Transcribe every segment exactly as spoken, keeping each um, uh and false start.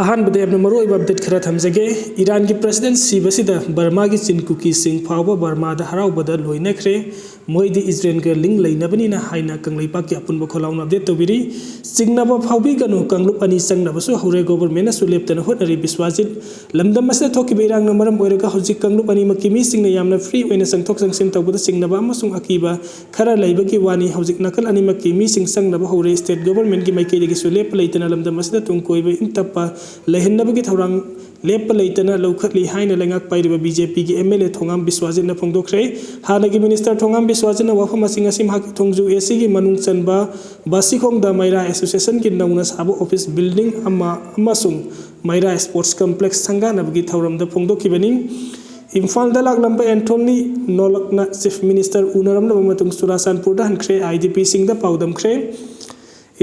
ꯑꯍꯥꯟꯕꯗ ꯌꯥꯝꯅ ꯃꯔꯨꯑꯣꯏꯕ ꯑꯞꯗꯦꯠ ꯈꯔ ꯊꯝꯖꯒꯦ꯫ ꯏꯔꯥꯟꯒꯤ ꯄ꯭ꯔꯁꯤꯗꯦꯟ ꯁꯤꯕꯁꯤꯗ ꯕꯔꯃꯥꯒꯤ ꯆꯤꯟ ꯀꯨꯀꯤꯁꯤꯡ ꯐꯥꯎꯕ ꯕꯔꯃꯥꯗ ꯍꯔꯥꯎꯕꯗ ꯂꯣꯏꯅꯈ꯭ꯔꯦ꯫ ꯃꯣꯏꯗꯤ ꯏꯖꯔꯦꯜꯒ ꯂꯤꯡ ꯂꯩꯅꯕꯅꯤꯅ ꯍꯥꯏꯅ ꯀꯪꯂꯩꯄꯥꯛꯀꯤ ꯑꯄꯨꯟꯕ ꯈꯣꯜꯂꯥꯎꯅ ꯑꯞꯗꯦꯠ ꯇꯧꯕꯤꯔꯤ꯫ ꯆꯤꯡꯅꯕ ꯐꯥꯎꯕꯤꯒꯅꯨ, ꯀꯥꯡꯂꯨꯞ ꯑꯅꯤ ꯆꯪꯅꯕꯁꯨ ꯍꯧꯔꯦ꯫ ꯒꯣꯚꯔꯟꯃꯦꯟꯠꯅꯁꯨ ꯂꯦꯞꯇꯅ ꯍꯣꯠꯅꯔꯤ꯫ ꯕꯤꯁ꯭ꯋꯥꯖꯤꯠ, ꯂꯝꯗꯝ ꯑꯁꯤꯗ ꯊꯣꯛꯈꯤꯕ ꯏꯔꯥꯡꯅ ꯃꯔꯝ ꯑꯣꯏꯔꯒ ꯍꯧꯖꯤꯛ ꯀꯥꯡꯂꯨꯞ ꯑꯅꯤꯃꯛꯀꯤ ꯃꯤꯁꯤꯡꯅ ꯌꯥꯝꯅ ꯐ꯭ꯔꯤ ꯑꯣꯏꯅ ꯆꯪꯊꯣꯛ ꯆꯪꯁꯤꯟ ꯇꯧꯕꯗ ꯆꯤꯡꯅꯕ ꯑꯃꯁꯨꯡ ꯑꯀꯤꯕ ꯈꯔ ꯂꯩꯕꯒꯤ ꯋꯥꯅꯤ꯫ ꯍꯧꯖꯤꯛ ꯅꯥꯀꯜ ꯑꯅꯤꯃꯛꯀꯤ ꯃꯤꯁꯤꯡ ꯆꯪꯅꯕ ꯍꯧꯔꯦ꯫ ꯁ꯭ꯇꯦꯠ ꯒꯣꯚꯔꯟꯃꯦꯟꯠꯀꯤ ꯃꯥꯏꯀꯩꯗꯒꯤꯁꯨ ꯂꯦꯞꯄ ꯂꯩꯇꯅ ꯂꯝꯗꯝ ꯑꯁꯤꯗ ꯇꯨꯡ ꯀꯣꯏꯕ ꯏꯪ ꯇꯞꯄ ꯂꯩꯍꯟꯅꯕꯒꯤ ꯊꯧꯔꯥꯡ ꯂꯦꯞꯄ ꯂꯩꯇꯅ ꯂꯧꯈꯠꯂꯤ ꯍꯥꯏꯅ ꯂꯩꯉꯥꯛ ꯄꯥꯏꯔꯤꯕ ꯕꯤ ꯖꯦ ꯄꯤꯒꯤ ꯑꯦꯝ ꯑꯦꯜ ꯑꯦ ꯊꯣꯉꯥꯝ ꯕꯤꯁ꯭ꯋꯥꯖꯤꯠꯅ ꯐꯣꯡꯗꯣꯛꯈ꯭ꯔꯦ꯫ ꯍꯥꯟꯅꯒꯤ ꯃꯤꯅꯤꯁꯇꯔ ꯊꯣꯉꯥꯝ ꯕꯤꯁ꯭ꯋꯥꯖꯤꯠꯅ ꯋꯥꯐꯝ ꯑꯁꯤꯡ ꯑꯁꯤ ꯃꯍꯥꯛꯀꯤ ꯊꯣꯡꯖꯨ ꯑꯦ ꯁꯤꯒꯤ ꯃꯅꯨꯡ ꯆꯟꯕ ꯕꯥꯁꯤꯈꯣꯡꯗ ꯃꯩꯔꯥ ꯑꯦꯁꯣꯁꯤꯌꯦꯁꯟꯒꯤ ꯅꯧꯅ ꯁꯥꯕ ꯑꯣꯐꯤꯁ ꯕꯤꯜꯗꯤꯡ ꯑꯃ ꯑꯃꯁꯨꯡ ꯃꯩꯔꯥ ꯁ꯭ꯄꯣꯔꯠꯁ ꯀꯝꯄ꯭ꯂꯦꯛꯁ ꯁꯪꯒꯥꯅꯕꯒꯤ ꯊꯧꯔꯝꯗ ꯐꯣꯡꯗꯣꯛꯈꯤꯕꯅꯤ꯫ ꯏꯝꯐꯥꯜꯗ ꯂꯥꯛꯂꯝꯕ ꯑꯦꯟꯊꯣꯅꯤ ꯅꯣꯂꯛꯅ ꯆꯤꯐ ꯃꯤꯅꯤꯁꯇꯔ ꯎꯅꯔꯝꯂꯕ ꯃꯇꯨꯡ ꯆꯨꯔꯥꯆꯥꯟꯄꯨꯔꯗ ꯍꯟꯈ꯭ꯔꯦ꯫ I D ꯄꯤꯁꯤꯡꯗ ꯄꯥꯎꯗꯝꯈ꯭ꯔꯦ꯫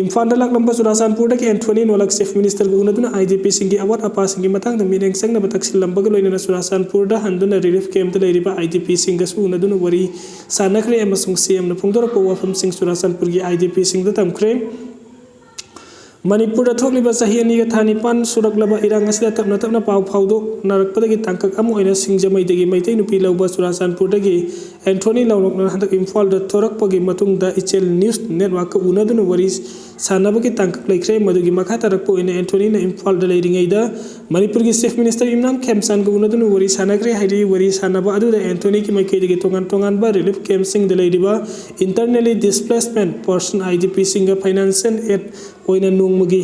ꯏꯝꯐꯥꯜꯗ ꯂꯥꯛꯂꯝꯕ ꯆꯨꯔꯥꯆꯥꯟꯄꯨꯔꯗꯒꯤ ꯑꯦꯟꯊꯣꯅꯤ ꯅꯣꯂꯛ ꯆꯤꯐ ꯃꯤꯅꯤꯁꯇꯔꯒ ꯎꯅꯗꯨꯅ ꯑꯥꯏ ꯗꯤ ꯄꯤꯁꯤꯡꯒꯤ ꯑꯋꯥꯠ ꯑꯄꯥꯁꯤꯡꯒꯤ ꯃꯇꯥꯡꯗ ꯃꯤꯠꯌꯦꯡ ꯆꯪꯅꯕ ꯇꯛꯁꯤꯜꯂꯝꯕꯒ ꯂꯣꯏꯅꯅ ꯆꯨꯔꯥꯆꯥꯟꯄꯨꯔꯗ ꯍꯟꯗꯨꯅ ꯔꯤꯂꯤꯐ ꯀꯦꯝꯞꯇ ꯂꯩꯔꯤꯕ ꯑꯥꯏ ꯗꯤ ꯄꯤꯁꯤꯡꯒꯁꯨ ꯎꯅꯗꯨꯅ ꯋꯥꯔꯤ ꯁꯥꯟꯅꯈ꯭ꯔꯦ ꯑꯃꯁꯨꯡ ꯁꯤ ꯑꯦꯝꯅ ꯐꯣꯡꯗꯣꯔꯛꯄ ꯋꯥꯐꯝꯁꯤꯡ ꯆꯨꯔꯥꯆꯥꯟꯄꯨꯔꯒꯤ ꯑꯥꯏ ꯗꯤ ꯄꯤꯁꯤꯡꯗ ꯇꯝꯈ꯭ꯔꯦ꯫ ꯃꯅꯤꯄꯨꯔꯗ ꯊꯣꯛꯂꯤꯕ ꯆꯍꯤ ꯑꯅꯤꯒ ꯊꯥ ꯅꯤꯄꯥꯟ ꯁꯨꯔꯛꯂꯕ ꯏꯔꯥꯡ ꯑꯁꯤꯗ ꯇꯞꯅ ꯇꯞꯅ ꯄꯥꯎ ꯐꯥꯎꯗꯣꯛꯅꯔꯛꯄꯗꯒꯤ ꯇꯥꯡꯀꯛ ꯑꯃ ꯑꯣꯏꯅ ꯁꯤꯡꯖꯃꯩꯗꯒꯤ ꯃꯩꯇꯩ ꯅꯨꯄꯤ ꯂꯧꯕ ꯆꯨꯔꯥꯆꯥꯟꯄꯨꯔꯗꯒꯤ ꯑꯦꯟꯊꯣꯅꯤ ꯅꯣꯂꯛꯅ ꯍꯟꯗꯛ ꯏꯝꯐꯥꯜꯗ ꯊꯣꯔꯛꯄꯒꯤ ꯃꯇꯨꯡꯗ ꯏꯆꯦꯜ ꯅ꯭ꯌꯨꯁ ꯅꯦꯠꯋꯥꯔꯛꯀ ꯎꯅꯗꯨꯅ ꯋꯥꯔꯤ ꯁꯥꯟꯅꯕꯒꯤ ꯇꯥꯡꯀꯛ ꯂꯩꯈ꯭ꯔꯦ꯫ ꯃꯗꯨꯒꯤ ꯃꯈꯥ ꯇꯥꯔꯛꯄ ꯑꯣꯏꯅ ꯑꯦꯟꯊꯣꯅꯤꯅ ꯏꯝꯐꯥꯜꯗ ꯂꯩꯔꯤꯉꯩꯗ ꯃꯅꯤꯄꯨꯔꯒꯤ ꯆꯤꯐ ꯃꯤꯅꯤꯁꯇꯔ ꯏꯝꯔꯥꯟ ꯈꯦꯝꯆꯥꯟꯒ ꯎꯅꯗꯨꯅ ꯋꯥꯔꯤ ꯁꯥꯟꯅꯈ꯭ꯔꯦ ꯍꯥꯏꯔꯤ꯫ ꯋꯥꯔꯤ ꯁꯥꯟꯅꯕ ꯑꯗꯨꯗ ꯑꯦꯟꯊꯣꯅꯤꯒꯤ ꯃꯥꯏꯀꯩꯗꯒꯤ ꯇꯣꯉꯥꯟ ꯇꯣꯉꯥꯟꯕ ꯔꯤꯂꯤꯐ ꯀꯦꯝꯞꯁꯤꯡꯗ ꯂꯩꯔꯤꯕ internally displacement person, I D P ꯁꯤꯡꯒ financial aid ꯑꯣꯏꯅ ꯅꯣꯡꯃꯒꯤ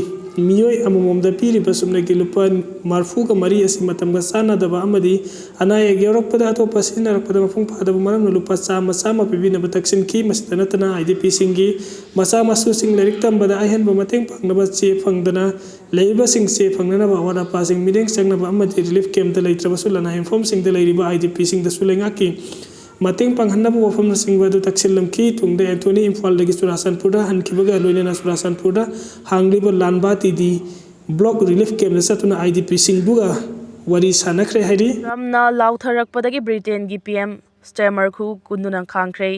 ꯃꯤꯑꯣꯏ ꯑꯃꯃꯝꯗ ꯄꯤꯔꯤꯕ ꯁꯨꯞꯅꯒꯤ ꯂꯨꯄꯥ ꯃꯔꯤꯐꯨꯒ ꯃꯔꯤ ꯑꯁꯤ ꯃꯇꯝꯒ ꯆꯥꯟꯅꯗꯕ ꯑꯃꯗꯤ ꯑꯅꯥ ꯑꯌꯦꯛ ꯌꯥꯎꯔꯛꯄꯗ ꯑꯇꯣꯞꯄ ꯁꯤꯖꯤꯟꯅꯔꯛꯄꯗ ꯃꯄꯨꯡ ꯐꯥꯗꯕ ꯃꯔꯝꯅ ꯂꯨꯄꯥ ꯆꯥꯝꯃ ꯆꯥꯝꯃ ꯄꯤꯕꯤꯅꯕ ꯇꯛꯁꯤꯟꯈꯤ꯫ ꯃꯁꯤꯇ ꯅꯠꯇꯅ, I D P ꯁꯤꯡꯒꯤ ꯃꯆꯥ ꯃꯁꯨꯁꯤꯡ ꯂꯥꯏꯔꯤꯛ ꯇꯝꯕꯗ ꯑꯍꯦꯟꯕ ꯃꯇꯦꯡ ꯄꯥꯡꯅꯕ ꯆꯦ ꯐꯪꯗꯅ ꯂꯩꯔꯤꯕꯁꯤꯡ ꯆꯦ ꯐꯪꯅꯅꯕ ꯑꯋꯥꯠ ꯑꯄꯥꯁꯤꯡ ꯃꯤꯠꯌꯦꯡ ꯆꯪꯅꯕ ꯑꯃꯗꯤ ꯔꯤꯂꯤꯐ ꯀꯦꯝꯞꯇ ꯂꯩꯇ꯭ꯔꯕꯁꯨ ꯂꯅꯥꯏ ꯌꯨꯝꯐꯝꯁꯤꯡꯗ ꯂꯩꯔꯤꯕ I D P ꯁꯤꯡꯗꯁꯨ ꯂꯩꯉꯥꯛꯀꯤ ꯃꯇꯦꯡ ꯄꯥꯡꯍꯟꯅꯕ ꯋꯥꯐꯝꯅꯆꯤꯡꯕ ꯑꯗꯨ ꯇꯛꯁꯤꯜꯂꯝꯈꯤ꯫ ꯇꯨꯡꯗ ꯑꯦꯟꯊꯣꯅꯤ ꯏꯝꯐꯥꯜꯗꯒꯤ ꯆꯨꯔꯥꯆꯥꯟꯄꯨꯔꯗ ꯍꯟꯈꯤꯕꯒ ꯂꯣꯏꯅꯅ ꯆꯨꯔꯥꯆꯥꯟꯄꯨꯔꯗ ꯍꯥꯡꯂꯤꯕ ꯂꯥꯟꯕꯥ ꯇꯤ ꯗꯤ ꯕ꯭ꯂꯣꯛ ꯔꯤꯂꯤꯐ ꯀꯦꯝꯞꯇ ꯆꯠꯇꯨꯅ I D P ꯁꯤꯡꯗꯨꯒ ꯋꯥꯔꯤ ꯁꯥꯟꯅꯈ꯭ꯔꯦ ꯍꯥꯏꯔꯤ꯫ ꯇ꯭ꯔꯝꯞꯅ ꯂꯥꯎꯊꯔꯛꯄꯗꯒꯤ ꯕ꯭ꯔꯤꯇꯦꯟꯒꯤ ꯄꯤ ꯑꯦꯝ ꯁ꯭ꯇꯥꯔꯃꯔ ꯈꯨ ꯀꯨꯟꯗꯨꯅ ꯈꯥꯡꯈ꯭ꯔꯦ꯫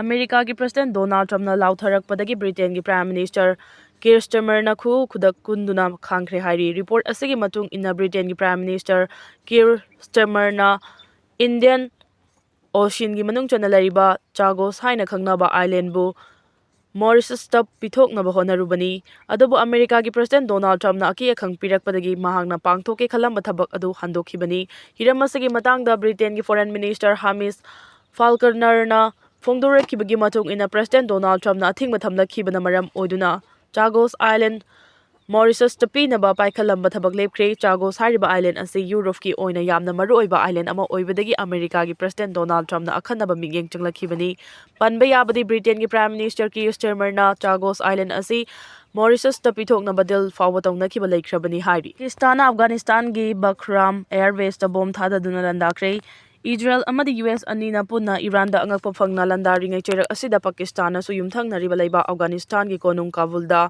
ꯑꯃꯦꯔꯤꯀꯥꯒꯤ ꯄ꯭ꯔꯁꯤꯗꯦꯟꯠ ꯗꯣꯅꯥꯜꯗ ꯇ꯭ꯔꯝꯞꯅ ꯂꯥꯎꯊꯔꯛꯄꯗꯒꯤ ꯕ꯭ꯔꯤꯇꯦꯟꯒꯤ ꯄ꯭ꯔꯥꯏꯝ ꯃꯤꯅꯤꯁꯇꯔ ꯀꯤꯔ ꯁ꯭ꯇꯥꯔꯃꯔꯅ ꯈꯨ ꯈꯨꯗꯛ ꯀꯨꯟꯗꯨꯅ ꯈꯥꯡꯈ꯭ꯔꯦ ꯍꯥꯏꯔꯤ꯫ ꯔꯤꯄꯣꯔꯠ ꯑꯁꯤꯒꯤ ꯃꯇꯨꯡ ꯏꯟꯅ, ꯕ꯭ꯔꯤꯇꯦꯟꯒꯤ ꯄ꯭ꯔꯥꯏꯝ ꯃꯤꯅꯤꯁꯇꯔ ꯀꯤꯔ ꯁ꯭ꯇꯥꯔꯃꯔꯅ ꯏꯟꯗꯤꯌꯟ ꯑꯣꯁꯤꯟꯒꯤ ꯃꯅꯨꯡ ꯆꯟꯅ ꯂꯩꯔꯤꯕ ꯆꯥꯒꯣꯁ ꯍꯥꯏꯅ ꯈꯪꯅꯕ ꯑꯥꯏꯂꯦꯟꯕꯨ ꯃꯣꯔꯤꯁꯁꯇ ꯄꯤꯊꯣꯛꯅꯕ ꯍꯣꯠꯅꯔꯨꯕꯅꯤ꯫ ꯑꯗꯨꯕꯨ ꯑꯃꯦꯔꯤꯀꯥꯒꯤ ꯄ꯭ꯔꯁꯤꯗꯦꯟ ꯗꯣꯅꯥꯜꯗ ꯇ꯭ꯔꯝꯞꯅ ꯑꯀꯤ ꯑꯈꯪ ꯄꯤꯔꯛꯄꯗꯒꯤ ꯃꯍꯥꯛꯅ ꯄꯥꯡꯊꯣꯛꯀꯦ ꯈꯜꯂꯝꯕ ꯊꯕꯛ ꯑꯗꯨ ꯍꯟꯗꯣꯛꯈꯤꯕꯅꯤ꯫ ꯍꯤꯔꯝ ꯑꯁꯤꯒꯤ ꯃꯇꯥꯡꯗ ꯕ꯭ꯔꯤꯇꯦꯟꯒꯤ ꯐꯣꯔꯦꯟ ꯃꯤꯅꯤꯁꯇꯔ ꯍꯥꯃꯤꯁ ꯐꯥꯜꯀꯅꯔꯅ ꯐꯣꯡꯗꯣꯔꯛꯈꯤꯕꯒꯤ ꯃꯇꯨꯡ ꯏꯟꯅ, ꯄ꯭ꯔꯁꯤꯗꯦꯟ ꯗꯣꯅꯥꯜꯗ ꯇ꯭ꯔꯝꯞꯅ ꯑꯊꯤꯡꯕ ꯊꯝꯂꯛꯈꯤꯕꯅ ꯃꯔꯝ ꯑꯣꯏꯗꯨꯅ ꯆꯥꯒꯣꯁ ꯑꯥꯏꯂꯦꯟ ꯃꯣꯔꯤꯁꯁꯇ ꯄꯤꯅꯕ ꯄꯥꯏꯈꯠꯂꯝꯕ ꯊꯕꯛ ꯂꯦꯞꯈ꯭ꯔꯦ꯫ ꯆꯥꯒꯣꯁ ꯍꯥꯏꯔꯤꯕ ꯑꯥꯏꯂꯦꯟ ꯑꯁꯤ ꯌꯨꯔꯣꯞꯀꯤ ꯑꯣꯏꯅ ꯌꯥꯝꯅ ꯃꯔꯨꯑꯣꯏꯕ ꯑꯥꯏꯂꯦꯟ ꯑꯃ ꯑꯣꯏꯕꯗꯒꯤ ꯑꯃꯦꯔꯤꯀꯥꯒꯤ ꯄ꯭ꯔꯁꯤꯗꯦꯟ ꯗꯣꯅꯥꯜꯗ ꯇ꯭ꯔꯝꯞꯅ ꯑꯈꯟꯅꯕ ꯃꯤꯠꯌꯦꯡ ꯆꯪꯂꯛꯈꯤꯕꯅꯤ꯫ ꯄꯟꯕ ꯌꯥꯕꯗꯤ, ꯕ꯭ꯔꯤꯇꯦꯟꯒꯤ ꯄ꯭ꯔꯥꯏꯝ ꯃꯤꯅꯤꯁꯇꯔ ꯀꯤꯔ ꯁ꯭ꯇꯥꯔꯃꯔꯅ ꯆꯥꯒꯣꯁ ꯑꯥꯏꯂꯦꯟ ꯑꯁꯤ ꯃꯣꯔꯤꯁꯁꯇ ꯄꯤꯊꯣꯛꯅꯕ ꯗꯤꯜ ꯐꯥꯎꯕ ꯇꯧꯅꯈꯤꯕ ꯂꯩꯈ꯭ꯔꯕꯅꯤ ꯍꯥꯏꯔꯤ꯫ ꯄꯥꯀꯤꯁꯇꯥꯟꯅ ꯑꯐꯒꯥꯅꯤꯁꯇꯥꯟꯒꯤ ꯕꯈ꯭ꯔꯥꯝ ꯑꯦꯌꯔꯕꯦꯁꯇ ꯕꯣꯝ ꯊꯥꯗꯗꯨꯅ ꯂꯥꯟꯗꯥꯈ꯭ꯔꯦ꯫ ꯏꯖꯔꯦꯜ ꯑꯃꯗꯤ ꯌꯨ ꯑꯦꯁ ꯑꯅꯤꯅ ꯄꯨꯟꯅ ꯏꯔꯥꯟꯗ ꯑꯉꯛꯄ ꯐꯪꯅ ꯂꯥꯟꯗꯥꯔꯤꯉꯩ ꯆꯩꯔꯛ ꯑꯁꯤꯗ ꯄꯥꯀꯤꯁꯇꯥꯟꯅꯁꯨ ꯌꯨꯝꯊꯪꯅꯔꯤꯕ ꯂꯩꯕꯥꯛ ꯑꯐꯒꯥꯅꯤꯁꯇꯥꯟꯒꯤ ꯀꯣꯅꯨꯡ ꯀꯥꯕꯨꯜꯗ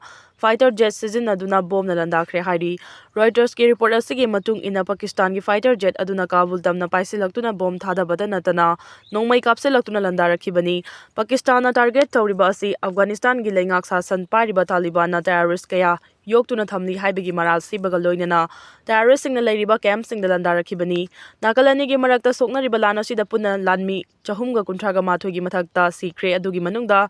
ꯐꯥꯏꯇꯔ ꯖꯦꯠ ꯁꯤꯖꯤꯟꯅꯗꯨꯅ ꯕꯣꯝꯅ ꯂꯥꯟꯗꯥꯈ꯭ꯔꯦ ꯍꯥꯏꯔꯤ꯫ ꯔꯣꯏꯇꯔꯁꯀꯤ ꯔꯤꯄꯣꯔꯠ ꯑꯁꯤꯒꯤ ꯃꯇꯨꯡ ꯏꯟꯅ, ꯄꯥꯀꯤꯁꯇꯥꯟꯒꯤ ꯐꯥꯏꯇꯔ ꯖꯦꯠ ꯑꯗꯨꯅ ꯀꯥꯕꯨꯜ ꯇꯝꯅ ꯄꯥꯏꯁꯤꯜꯂꯛꯇꯨꯅ ꯕꯣꯝ ꯊꯥꯗꯕꯇ ꯅꯠꯇꯅ ꯅꯣꯡꯃꯩ ꯀꯥꯞꯁꯤꯜꯂꯛꯇꯨꯅ ꯂꯥꯟꯗꯥꯔꯛꯈꯤꯕꯅꯤ꯫ ꯄꯥꯀꯤꯁꯇꯥꯟꯅ ꯇꯥꯔꯒꯦꯠ ꯇꯧꯔꯤꯕ ꯑꯁꯤ ꯑꯐꯒꯥꯅꯤꯁꯇꯥꯟꯒꯤ ꯂꯩꯉꯥꯛ ꯁꯥꯁꯟ ꯄꯥꯏꯔꯤꯕ ꯇꯥꯂꯤꯕꯥꯟꯅ ꯇꯦꯔꯣꯔꯤꯁ ꯀꯌꯥ ꯌꯣꯛꯇꯨꯅ ꯊꯝꯂꯤ ꯍꯥꯏꯕꯒꯤ ꯃꯔꯥꯜ ꯁꯤꯕꯒ ꯂꯣꯏꯅꯅ ꯇꯦꯔꯣꯔꯤꯁꯁꯤꯡꯅ ꯂꯩꯔꯤꯕ ꯀꯦꯝꯞꯁꯤꯡꯗ ꯂꯥꯟꯗꯥꯔꯛꯈꯤꯕꯅꯤ꯫ ꯅꯥꯀꯜ ꯑꯅꯤꯒꯤ ꯃꯔꯛꯇ ꯁꯣꯛꯅꯔꯤꯕ ꯂꯥꯟ ꯑꯁꯤꯗ ꯄꯨꯟꯅ ꯂꯥꯟꯃꯤ ꯆꯍꯨꯝꯒ ꯀꯨꯟꯊ꯭ꯔꯥꯒ ꯃꯥꯊꯣꯏꯒꯤ ꯃꯊꯛꯇ ꯁꯤꯈ꯭ꯔꯦ꯫ ꯑꯗꯨꯒꯤ ꯃꯅꯨꯡꯗ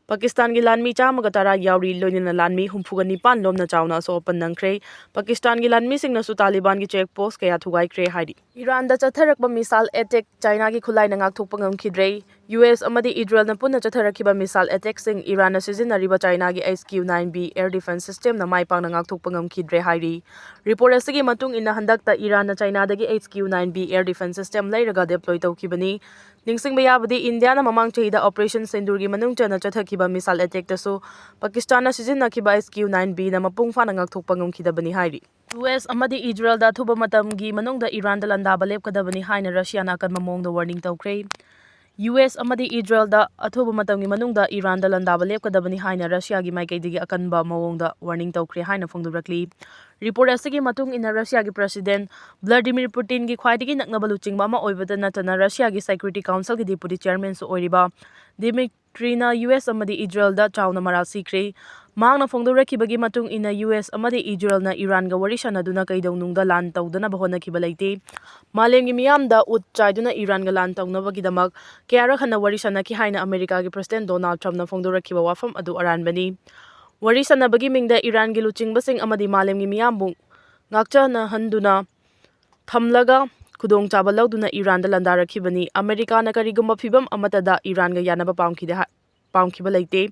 ꯄꯥꯀꯤꯁꯇꯥꯟꯒꯤ ꯂꯥꯟꯃꯤ ꯆꯥꯝꯃꯒ ꯇꯔꯥ ꯌꯥꯎꯔꯤ, ꯂꯣꯏꯅꯅ ꯂꯥꯟꯃꯤ ꯍꯨꯝꯐꯨꯒ ꯅꯤꯄꯥꯟ ꯂꯣꯝꯅ ꯆꯥꯎꯅ ꯑꯁꯣꯛ ꯑꯄꯟ ꯅꯪꯈ꯭ꯔꯦ꯫ ꯄꯥꯀꯤꯁꯇꯥꯟꯒꯤ ꯂꯥꯟꯃꯤꯁꯤꯡꯅꯁꯨ ꯇꯥꯂꯤꯕꯥꯟꯒꯤ ꯆꯦꯛ ꯄꯣꯁ ꯀꯌꯥ ꯊꯨꯒꯥꯏꯈ꯭ꯔꯦ ꯍꯥꯏꯔꯤ꯫ ꯏꯔꯥꯟꯗ ꯆꯠꯊꯔꯛꯄ ꯃꯤꯁꯥꯏꯜ ꯑꯦꯇꯦꯛ ꯆꯥꯏꯅꯥꯒꯤ ꯈꯨꯠꯂꯥꯏꯅ ꯉꯥꯛꯊꯣꯛꯄ ꯉꯝꯈꯤꯗ꯭ꯔꯦ꯫ ꯌꯨ ꯑꯦꯁ ꯑꯃꯗꯤ ꯏꯖꯔꯦꯜꯅ ꯄꯨꯟꯅ ꯆꯠꯊꯔꯛꯈꯤꯕ ꯃꯤꯁꯥꯏꯜ ꯑꯦꯇꯦꯛꯁꯤꯡ ꯏꯔꯥꯟꯅ ꯁꯤꯖꯤꯟꯅꯔꯤꯕ ꯆꯥꯏꯅꯥꯒꯤ H Q nine B air defence ꯁꯤꯁꯇꯦꯝꯅ ꯃꯥꯏ ꯄꯥꯛꯅ ꯉꯥꯛꯊꯣꯛꯄ ꯉꯝꯈꯤꯗ꯭ꯔꯦ ꯍꯥꯏꯔꯤ꯫ ꯔꯤꯄꯣꯔꯠ ꯑꯁꯤꯒꯤ ꯃꯇꯨꯡ ꯏꯟꯅ, ꯍꯟꯗꯛꯇ ꯏꯔꯥꯟꯅ ꯆꯥꯏꯅꯥꯗꯒꯤ H Q nine B air defence system ꯂꯩꯔꯒ ꯗꯦꯄ꯭ꯂꯣꯏ ꯇꯧꯈꯤꯕꯅꯤ꯫ ꯅꯤꯡꯁꯤꯡꯕ ꯌꯥꯕꯗꯤ, ꯏꯟꯗꯤꯌꯥꯅ ꯃꯃꯥꯡ ꯆꯍꯤꯗ ꯑꯣꯄꯔꯦꯁꯟ ꯁꯤꯟꯗꯨꯔꯒꯤ ꯃꯅꯨꯡ ꯆꯟꯅ ꯆꯠꯊꯈꯤꯕ ꯃꯤꯁꯥꯏꯜ ꯑꯦꯇꯦꯛꯇꯁꯨ ꯄꯥꯀꯤꯁꯇꯥꯟꯅ ꯁꯤꯖꯤꯟꯅꯈꯤꯕ ꯑꯩꯆ ꯀ꯭ꯌꯨ ꯅꯥꯏꯟ ꯕꯤꯅ ꯃꯄꯨꯡ ꯐꯥꯅ ꯉꯥꯛꯊꯣꯛꯄ ꯉꯝꯈꯤꯗꯕꯅꯤ ꯍꯥꯏꯔꯤ꯫ ꯌꯨ ꯑꯦꯁ ꯑꯃꯗꯤ ꯏꯖꯔꯦꯜꯗ ꯑꯊꯨꯕ ꯃꯇꯝꯒꯤ ꯃꯅꯨꯡꯗ ꯏꯔꯥꯟꯗ ꯂꯥꯟꯗꯥꯕ ꯂꯦꯞꯀꯗꯕꯅꯤ ꯍꯥꯏꯅ ꯔꯁꯤꯌꯥꯅ ꯑꯀꯟꯕ ꯃꯑꯣꯡꯗ ꯋꯥꯔꯅꯤꯡ ꯇꯧꯈ꯭ꯔꯦ꯫ ꯌꯨ ꯑꯦꯁ ꯑꯃꯗꯤ ꯏꯖꯔꯦꯜꯗ ꯑꯊꯨꯕ ꯃꯇꯝꯒꯤ ꯃꯅꯨꯡꯗ ꯏꯔꯥꯟꯗ ꯂꯥꯟꯗꯥꯕ ꯂꯦꯞꯀꯗꯕꯅꯤ ꯍꯥꯏꯅ ꯔꯁꯤꯌꯥꯒꯤ ꯃꯥꯏꯀꯩꯗꯒꯤ ꯑꯀꯟꯕ ꯃꯑꯣꯡꯗ ꯋꯥꯔꯅꯤꯡ ꯇꯧꯈ꯭ꯔꯦ ꯍꯥꯏꯅ ꯐꯣꯡꯗꯣꯔꯛꯂꯤ꯫ ꯔꯤꯄꯣꯔꯠ ꯑꯁꯤꯒꯤ ꯃꯇꯨꯡ ꯏꯟꯅ, ꯔꯁꯤꯌꯥꯒꯤ ꯄ꯭ꯔꯁꯤꯗꯦꯟ ꯚ꯭ꯂꯥꯗꯤꯃꯤꯔ ꯄꯨꯇꯤꯟꯒꯤ ꯈ꯭ꯋꯥꯏꯗꯒꯤ ꯅꯛꯅꯕ ꯂꯨꯆꯤꯡꯕ ꯑꯃ ꯑꯣꯏꯕꯇ ꯅꯠꯇꯅ ꯔꯁꯤꯌꯥꯒꯤ ꯁꯦꯀ꯭ꯌꯨꯔꯤꯇꯤ ꯀꯥꯎꯟꯁꯤꯜꯒꯤ ꯗꯤꯄꯨꯇꯤ ꯆꯤꯌꯔꯃꯦꯟꯁꯨ ꯑꯣꯏꯔꯤꯕ ꯗꯤꯃꯤꯇ꯭ꯔꯤꯅ ꯌꯨ ꯑꯦꯁ ꯑꯃꯗꯤ ꯏꯖꯔꯦꯜꯗ ꯆꯥꯎꯅ ꯃꯔꯥꯜ ꯁꯤꯈ꯭ꯔꯦ꯫ ꯃꯍꯥꯛꯅ ꯐꯣꯡꯗꯣꯔꯛꯈꯤꯕꯒꯤ ꯃꯇꯨꯡ ꯏꯟꯅ, ꯌꯨ ꯑꯦꯁ ꯑꯃꯗꯤ ꯏꯖꯔꯦꯜꯅ ꯏꯔꯥꯟꯒ ꯋꯥꯔꯤ ꯁꯥꯟꯅꯗꯨꯅ ꯀꯩꯗꯧꯅꯨꯡꯗ ꯂꯥꯟ ꯇꯧꯗꯅꯕ ꯍꯣꯠꯅꯈꯤꯕ ꯂꯩꯇꯦ꯫ ꯃꯥꯂꯦꯝꯒꯤ ꯃꯤꯌꯥꯝꯗ ꯎꯠ ꯆꯥꯏꯗꯨꯅ ꯏꯔꯥꯟꯒ ꯂꯥꯟ ꯇꯧꯅꯕꯒꯤꯗꯃꯛ ꯀꯌꯥꯔꯛ ꯍꯟꯅ ꯋꯥꯔꯤ ꯁꯥꯟꯅꯈꯤ ꯍꯥꯏꯅ ꯑꯃꯦꯔꯤꯀꯥꯒꯤ ꯄ꯭ꯔꯁꯤꯗꯦꯟ ꯗꯣꯅꯥꯜꯗ ꯇ꯭ꯔꯝꯞꯅ ꯐꯣꯡꯗꯣꯔꯛꯈꯤꯕ ꯋꯥꯐꯝ ꯑꯗꯨ ꯑꯔꯥꯟꯕꯅꯤ꯫ ꯋꯥꯔꯤ ꯁꯥꯟꯅꯕꯒꯤ ꯃꯤꯡꯗ ꯏꯔꯥꯟꯒꯤ ꯂꯨꯆꯤꯡꯕꯁꯤꯡ ꯑꯃꯗꯤ ꯃꯥꯂꯦꯝꯒꯤ ꯃꯤꯌꯥꯝꯕꯨ ꯉꯥꯛꯆꯍꯟꯗꯨꯅ ꯊꯝꯂꯒ ꯈꯨꯗꯣꯡꯆꯥꯕ ꯂꯧꯗꯨꯅ ꯏꯔꯥꯟꯗ ꯂꯥꯟꯗꯥꯔꯛꯈꯤꯕꯅꯤ꯫ ꯑꯃꯦꯔꯤꯀꯥꯅ ꯀꯔꯤꯒꯨꯝꯕ ꯐꯤꯚꯝ ꯑꯃꯠꯇꯗ ꯏꯔꯥꯟꯒ ꯌꯥꯅꯕ ꯄꯥꯝꯈꯤꯗꯦ ꯍꯥꯏ-, ꯄꯥꯝꯈꯤꯕ ꯂꯩꯇꯦ꯫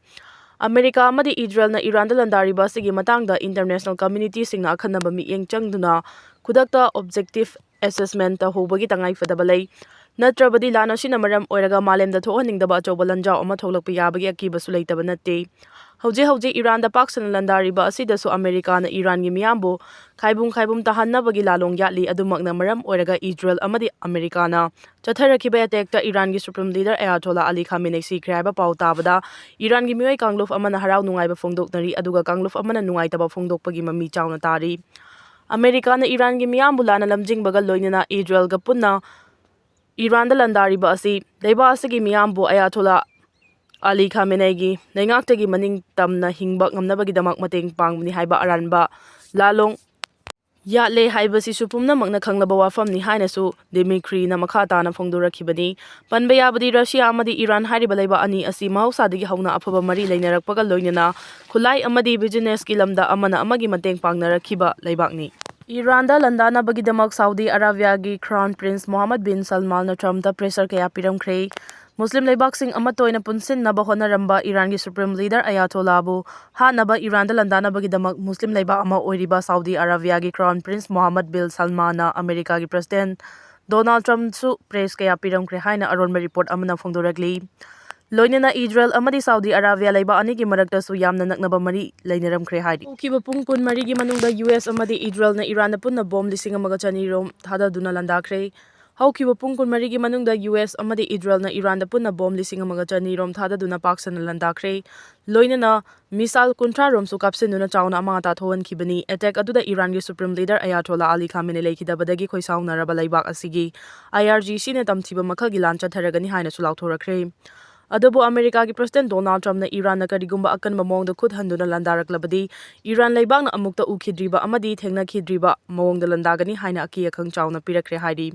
ꯑꯃꯦꯔꯤꯀꯥ ꯑꯃꯗꯤ ꯏꯖꯔꯦꯜꯅ ꯏꯔꯥꯟꯗ ꯂꯥꯟꯗꯥꯔꯤꯕ ꯑꯁꯤꯒꯤ ꯃꯇꯥꯡꯗ ꯏꯟꯇꯔꯅꯦꯁꯅꯦꯜ ꯀꯝꯃ꯭ꯌꯨꯅꯤꯇꯤꯁꯤꯡꯅ ꯑꯈꯟꯅꯕ ꯃꯤꯠꯌꯦꯡ ꯆꯪꯗꯨꯅ ꯈꯨꯗꯛꯇ ꯑꯣꯕꯖꯦꯛꯇꯤꯚ ꯑꯦꯁꯦꯁꯃꯦꯟ ꯇꯧꯍꯧꯕꯒꯤ ꯇꯉꯥꯏꯐꯗꯕ ꯂꯩ꯫ ꯅꯠꯇ꯭ꯔꯕꯗꯤ ꯂꯥꯟ ꯑꯁꯤꯅ ꯃꯔꯝ ꯑꯣꯏꯔꯒ ꯃꯥꯂꯦꯝꯗ ꯊꯣꯛꯍꯟꯅꯤꯡꯗꯕ ꯑꯆꯧꯕ ꯂꯥꯟꯖꯥꯎ ꯑꯃ ꯊꯣꯛꯂꯛꯄ ꯌꯥꯕꯒꯤ ꯑꯀꯤꯕꯁꯨ ꯂꯩꯇꯕ ꯅꯠꯇꯦ꯫ ꯍꯧꯖꯤꯛ ꯍꯧꯖꯤꯛ ꯏꯔꯥꯟꯗ ꯄꯥꯛ ꯁꯟꯅ ꯂꯥꯟꯗꯥꯔꯤꯕ ꯑꯁꯤꯗꯁꯨ ꯑꯃꯦꯔꯤꯀꯥꯅ ꯏꯔꯥꯟꯒꯤ ꯃꯤꯌꯥꯝꯕꯨ ꯈꯥꯏꯕꯨꯡ ꯈꯥꯏꯕꯨꯡ ꯇꯥꯍꯟꯅꯕꯒꯤ ꯂꯥꯂꯣꯡ ꯌꯥꯠꯂꯤ꯫ ꯑꯗꯨꯃꯛꯅ ꯃꯔꯝ ꯑꯣꯏꯔꯒ ꯏꯖꯔꯦꯜ ꯑꯃꯗꯤ ꯑꯃꯦꯔꯤꯀꯥꯅ ꯆꯠꯊꯔꯛꯈꯤꯕ ꯑꯦꯇꯦꯛꯇ ꯏꯔꯥꯟꯒꯤ ꯁꯨꯄ꯭ꯔꯤꯝ ꯂꯤꯗꯔ ꯑꯌꯥꯇꯣꯂꯥ ꯑꯂꯤ ꯈꯥꯃꯦꯅꯦ ꯁꯤꯈ꯭ꯔꯦ ꯍꯥꯏꯕ ꯄꯥꯎ ꯇꯥꯕꯗ ꯏꯔꯥꯟꯒꯤ ꯃꯤꯑꯣꯏ ꯀꯥꯡꯂꯨꯞ ꯑꯃꯅ ꯍꯔꯥꯎ ꯅꯨꯡꯉꯥꯏꯕ ꯐꯣꯡꯗꯣꯛꯅꯔꯤ, ꯑꯗꯨꯒ ꯀꯥꯡꯂꯨꯞ ꯑꯃꯅ ꯅꯨꯡꯉꯥꯏꯇꯕ ꯐꯣꯡꯗꯣꯛꯄꯒꯤ ꯃꯃꯤ ꯆꯥꯎꯅ ꯇꯥꯔꯤ꯫ ꯑꯃꯦꯔꯤꯀꯥꯅ ꯏꯔꯥꯟꯒꯤ ꯃꯤꯌꯥꯝꯕꯨ ꯂꯥꯟꯅ ꯂꯝꯖꯤꯡꯕꯒ ꯂꯣꯏꯅꯅ ꯏꯖꯔꯦꯜꯒ ꯄꯨꯟꯅ ꯏꯔꯥꯟꯗ ꯂꯥꯟꯗꯥꯔꯤꯕ ꯑꯁꯤ ꯂꯩꯕꯥꯛ ꯑꯁꯤꯒꯤ ꯃꯤꯌꯥꯝꯕꯨ ꯑꯌꯥꯇꯣꯂꯥ ꯑꯂꯤ ꯈꯥꯃꯦꯅꯦꯒꯤ ꯂꯩꯉꯥꯛꯇꯒꯤ ꯃꯅꯤꯡ ꯇꯝꯅ ꯍꯤꯡꯕ ꯉꯝꯅꯕꯒꯤꯗꯃꯛ ꯃꯇꯦꯡ ꯄꯥꯡꯕꯅꯤ ꯍꯥꯏꯕ ꯑꯔꯥꯟꯕ ꯂꯥꯂꯣꯡ ꯌꯥꯠꯂꯦ ꯍꯥꯏꯕꯁꯤꯁꯨ ꯄꯨꯝꯅꯃꯛꯅ ꯈꯪꯂꯕ ꯋꯥꯐꯝꯅꯤ ꯍꯥꯏꯅꯁꯨ ꯗꯤꯃꯤꯇ꯭ꯔꯤꯅ ꯃꯈꯥ ꯇꯥꯅ ꯐꯣꯡꯗꯣꯔꯛꯈꯤꯕꯅꯤ꯫ ꯄꯟꯕ ꯌꯥꯕꯗꯤ, ꯔꯁꯤꯌꯥ ꯑꯃꯗꯤ ꯏꯔꯥꯟ ꯍꯥꯏꯔꯤꯕ ꯂꯩꯕꯥꯛ ꯑꯅꯤ ꯑꯁꯤ ꯃꯍꯧꯁꯥꯗꯒꯤ ꯍꯧꯅ ꯑꯐꯕ ꯃꯔꯤ ꯂꯩꯅꯔꯛꯄꯒ ꯂꯣꯏꯅꯅ ꯈꯨꯠꯂꯥꯏ ꯑꯃꯗꯤ ꯕꯤꯖꯤꯅꯦꯁꯀꯤ ꯂꯝꯗ ꯑꯃꯅ ꯑꯃꯒꯤ ꯃꯇꯦꯡ ꯄꯥꯡꯅꯔꯛꯈꯤꯕ ꯂꯩꯕꯥꯛꯅꯤ꯫ ꯏꯔꯥꯟꯗ ꯂꯥꯟꯗꯥꯅꯕꯒꯤꯗꯃꯛ ꯁꯥꯎꯗꯤ ꯑꯔꯥꯕꯤꯌꯥꯒꯤ ꯀ꯭ꯔꯥꯎꯟ ꯄ꯭ꯔꯤꯟꯁ ꯃꯣꯍꯝꯃꯗ ꯕꯤꯟ ꯁꯜꯃꯥꯟꯅ ꯇ꯭ꯔꯝꯞꯇ ꯄ꯭ꯔꯦꯁꯔ ꯀꯌꯥ ꯄꯤꯔꯝꯈ꯭ꯔꯦ꯫ ꯃꯨꯁꯂꯤꯝ ꯂꯩꯕꯥꯛꯁꯤꯡ ꯑꯃꯠꯇ ꯑꯣꯏꯅ ꯄꯨꯟꯁꯤꯟꯅꯕ ꯍꯣꯠꯅꯔꯝꯕ ꯏꯔꯥꯟꯒꯤ ꯁꯨꯄ꯭ꯔꯤꯝ ꯂꯤꯗꯔ ꯑꯌꯥꯇꯣꯂꯥꯕꯨ ꯍꯥꯠꯅꯕ ꯏꯔꯥꯟꯗ ꯂꯥꯟꯗꯥꯅꯕꯒꯤꯗꯃꯛ ꯃꯨꯁꯂꯤꯝ ꯂꯩꯕꯥꯛ ꯑꯃ ꯑꯣꯏꯔꯤꯕ ꯁꯥꯎꯗꯤ ꯑꯔꯥꯕꯤꯌꯥꯒꯤ ꯀ꯭ꯔꯥꯎꯟ ꯄ꯭ꯔꯤꯟꯁ ꯃꯣꯍꯝꯃꯗ ꯕꯤꯟ ꯁꯜꯃꯥꯟꯅ ꯑꯃꯦꯔꯤꯀꯥꯒꯤ ꯄ꯭ꯔꯁꯤꯗꯦꯟ ꯗꯣꯅꯥꯜꯗ ꯇ꯭ꯔꯝꯞꯁꯨ ꯄ꯭ꯔꯦꯁ ꯀꯌꯥ ꯄꯤꯔꯝꯈ꯭ꯔꯦ ꯍꯥꯏꯅ ꯑꯔꯣꯟꯕ ꯔꯤꯄꯣꯔꯠ ꯑꯃꯅ ꯐꯣꯡꯗꯣꯔꯛꯂꯤ꯫ ꯂꯣꯏꯅꯅ ꯏꯖꯔꯦꯜ ꯑꯃꯗꯤ ꯁꯥꯎꯗꯤ ꯑꯔꯥꯕꯤꯌꯥ ꯂꯩꯕꯥꯛ ꯑꯅꯤꯒꯤ ꯃꯔꯛꯇꯁꯨ ꯌꯥꯝꯅ ꯅꯛꯅꯕ ꯃꯔꯤ ꯂꯩꯅꯔꯝꯈ꯭ꯔꯦ ꯍꯥꯏꯔꯤ꯫ ꯍꯧꯈꯤꯕ ꯄꯨꯡ ꯀꯨꯟꯃꯔꯤꯒꯤ ꯃꯅꯨꯡꯗ ꯌꯨ ꯑꯦꯁ ꯑꯃꯗꯤ ꯏꯖꯔꯦꯜꯅ ꯏꯔꯥꯟꯗ ꯄꯨꯟꯅ ꯕꯣꯝ ꯂꯤꯁꯤꯡ ꯑꯃꯒ ꯆꯅꯤ ꯔꯣꯝ ꯊꯥꯗꯗꯨꯅ ꯂꯥꯟꯗꯥꯈ꯭ꯔꯦ꯫ ꯍꯧꯈꯤꯕ ꯄꯨꯡ ꯀꯨꯟꯃꯔꯤꯒꯤ ꯃꯅꯨꯡꯗ ꯌꯨ ꯑꯦꯁ ꯑꯃꯗꯤ ꯏꯖꯔꯦꯜꯅ ꯏꯔꯥꯟꯗ ꯄꯨꯟꯅ ꯕꯣꯝ ꯂꯤꯁꯤꯡ ꯑꯃꯒ ꯆꯅꯤ ꯔꯣꯝ ꯊꯥꯗꯗꯨꯅ ꯄꯥꯛ ꯁꯟꯅ ꯂꯥꯟꯗꯥꯈ꯭ꯔꯦ꯫ ꯂꯣꯏꯅꯅ ꯃꯤꯁꯥꯏꯜ ꯀꯨꯟꯊ꯭ꯔꯥ ꯔꯣꯝꯁꯨ ꯀꯥꯞꯁꯤꯟꯗꯨꯅ ꯆꯥꯎꯅ ꯑꯃꯥꯡ ꯑꯇꯥ ꯊꯣꯛꯍꯟꯈꯤꯕꯅꯤ꯫ ꯑꯦꯇꯦꯛ ꯑꯗꯨꯗ ꯏꯔꯥꯟꯒꯤ ꯁꯨꯄ꯭ꯔꯤꯝ ꯂꯤꯗꯔ ꯑꯌꯥꯇꯣꯂꯥ ꯑꯂꯤ ꯈꯥꯃꯦꯅꯦ ꯂꯩꯈꯤꯗꯕꯗꯒꯤ ꯈꯣꯏꯁꯥꯎꯅꯔꯕ ꯂꯩꯕꯥꯛ ꯑꯁꯤꯒꯤ ꯑꯥꯏ ꯑꯥꯔ ꯖꯤ ꯁꯤꯅ ꯇꯝꯊꯤꯕ ꯃꯈꯜꯒꯤ ꯂꯥꯟ ꯆꯠꯊꯔꯒꯅꯤ ꯍꯥꯏꯅꯁꯨ ꯂꯥꯎꯊꯣꯔꯛꯈ꯭ꯔꯦ꯫ ꯑꯗꯨꯕꯨ ꯑꯃꯦꯔꯤꯀꯥꯒꯤ ꯄ꯭ꯔꯁꯤꯗꯦꯟꯠ ꯗꯣꯅꯥꯜꯗ ꯇ꯭ꯔꯝꯞꯅ ꯏꯔꯥꯟꯅ ꯀꯔꯤꯒꯨꯝꯕ ꯑꯀꯟꯕ ꯃꯑꯣꯡꯗ ꯈꯨꯠ ꯍꯟꯗꯨꯅ ꯂꯥꯟꯗꯥꯔꯛꯂꯕꯗꯤ ꯏꯔꯥꯟ ꯂꯩꯕꯥꯛꯅ ꯑꯃꯨꯛꯇ ꯎꯈꯤꯗ꯭ꯔꯤꯕ ꯑꯃꯗꯤ ꯊꯦꯡꯅꯈꯤꯗ꯭ꯔꯤꯕ ꯃꯑꯣꯡꯗ ꯂꯥꯟꯗꯥꯒꯅꯤ ꯍꯥꯏꯅ ꯑꯀꯤ ꯑꯈꯪ ꯆꯥꯎꯅ ꯄꯤꯔꯛꯈ꯭ꯔꯦ ꯍꯥꯏꯔꯤ꯫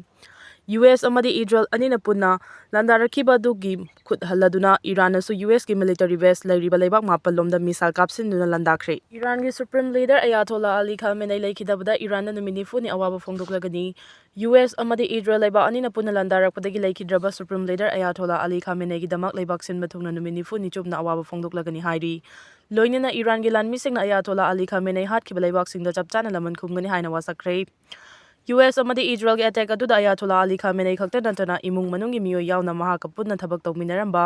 ꯌꯨ ꯑꯦꯁ ꯑꯃꯗꯤ ꯏꯖꯔꯦꯜ ꯑꯅꯤꯅ ꯄꯨꯟꯅ ꯂꯥꯟꯗꯥꯔꯛꯈꯤꯕ ꯑꯗꯨꯒꯤ ꯈꯨꯠ ꯍꯜꯂꯗꯨꯅ ꯏꯔꯥꯟꯅꯁꯨ ꯌꯨ ꯑꯦꯁꯀꯤ ꯃꯤꯂꯤꯇꯔꯤ ꯕꯦꯁ ꯂꯩꯔꯤꯕ ꯂꯩꯕꯥꯛ ꯃꯥꯄꯜ ꯂꯣꯝꯗ ꯃꯤꯁꯥꯏꯜ ꯀꯥꯞꯁꯤꯟꯗꯨꯅ ꯂꯥꯟꯗꯥꯈ꯭ꯔꯦ꯫ ꯏꯔꯥꯟꯒꯤ ꯁꯨꯄ꯭ꯔꯤꯝ ꯂꯤꯗꯔ ꯑꯌꯥꯊꯣꯂꯥ ꯑꯂꯤ ꯈꯥꯃꯦꯅꯩ ꯂꯩꯈꯤꯗꯕꯗ ꯏꯔꯥꯟꯗ ꯅꯨꯃꯤꯠ ꯅꯤꯐꯨꯅꯤ ꯑꯋꯥꯕ ꯐꯣꯡꯗꯣꯛꯂꯒꯅꯤ꯫ ꯌꯨ ꯑꯦꯁ ꯑꯃꯗꯤ ꯏꯖꯔꯦꯜ ꯂꯩꯕꯥꯛ ꯑꯅꯤꯅ ꯄꯨꯟꯅ ꯂꯥꯟꯗꯥꯔꯛꯄꯗꯒꯤ ꯂꯩꯈꯤꯗ꯭ꯔꯕ ꯁꯨꯄ꯭ꯔꯤꯝ ꯂꯤꯗꯔ ꯑꯌꯥꯊꯣꯂꯥ ꯑꯂꯤ ꯈꯥꯃꯦꯅꯩꯒꯤꯗꯃꯛ ꯂꯩꯕꯥꯛ ꯁꯤꯟꯕ ꯊꯨꯡꯅ ꯅꯨꯃꯤꯠ ꯅꯤꯐꯨꯅꯤ ꯆꯨꯞꯅ ꯑꯋꯥꯕ ꯐꯣꯡꯗꯣꯛꯂꯒꯅꯤ ꯍꯥꯏꯔꯤ꯫ ꯂꯣꯏꯅꯅ ꯏꯔꯥꯟꯒꯤ ꯂꯥꯟꯃꯤꯁꯤꯡꯅ ꯑꯌꯥꯊꯣꯂꯥ ꯑꯂꯤ ꯈꯥꯃꯦꯅꯩ ꯍꯥꯠꯈꯤꯕ ꯂꯩꯕꯥꯛꯁꯤꯡꯗ ꯆꯞ ꯆꯥꯅ ꯂꯃꯟ ꯈꯨꯝꯒꯅꯤ ꯍꯥꯏꯅ ꯋꯥꯁꯛꯈ꯭ꯔꯦ꯫ ꯌꯨ ꯑꯦꯁ ꯑꯃꯗꯤ ꯏꯖꯔꯦꯜꯒꯤ ꯑꯦꯇꯦꯛ ꯑꯗꯨꯗ ꯑꯌꯥꯊꯣꯂꯥ ꯑꯂꯤ ꯈꯥꯃꯦꯅꯩ ꯈꯛꯇ ꯅꯠꯇꯅ ꯏꯃꯨꯡ ꯃꯅꯨꯡꯒꯤ ꯃꯤꯑꯣꯏ ꯌꯥꯎꯅ ꯃꯍꯥꯛꯀ ꯄꯨꯟꯅ ꯊꯕꯛ ꯇꯧꯃꯤꯟꯅꯔꯝꯕ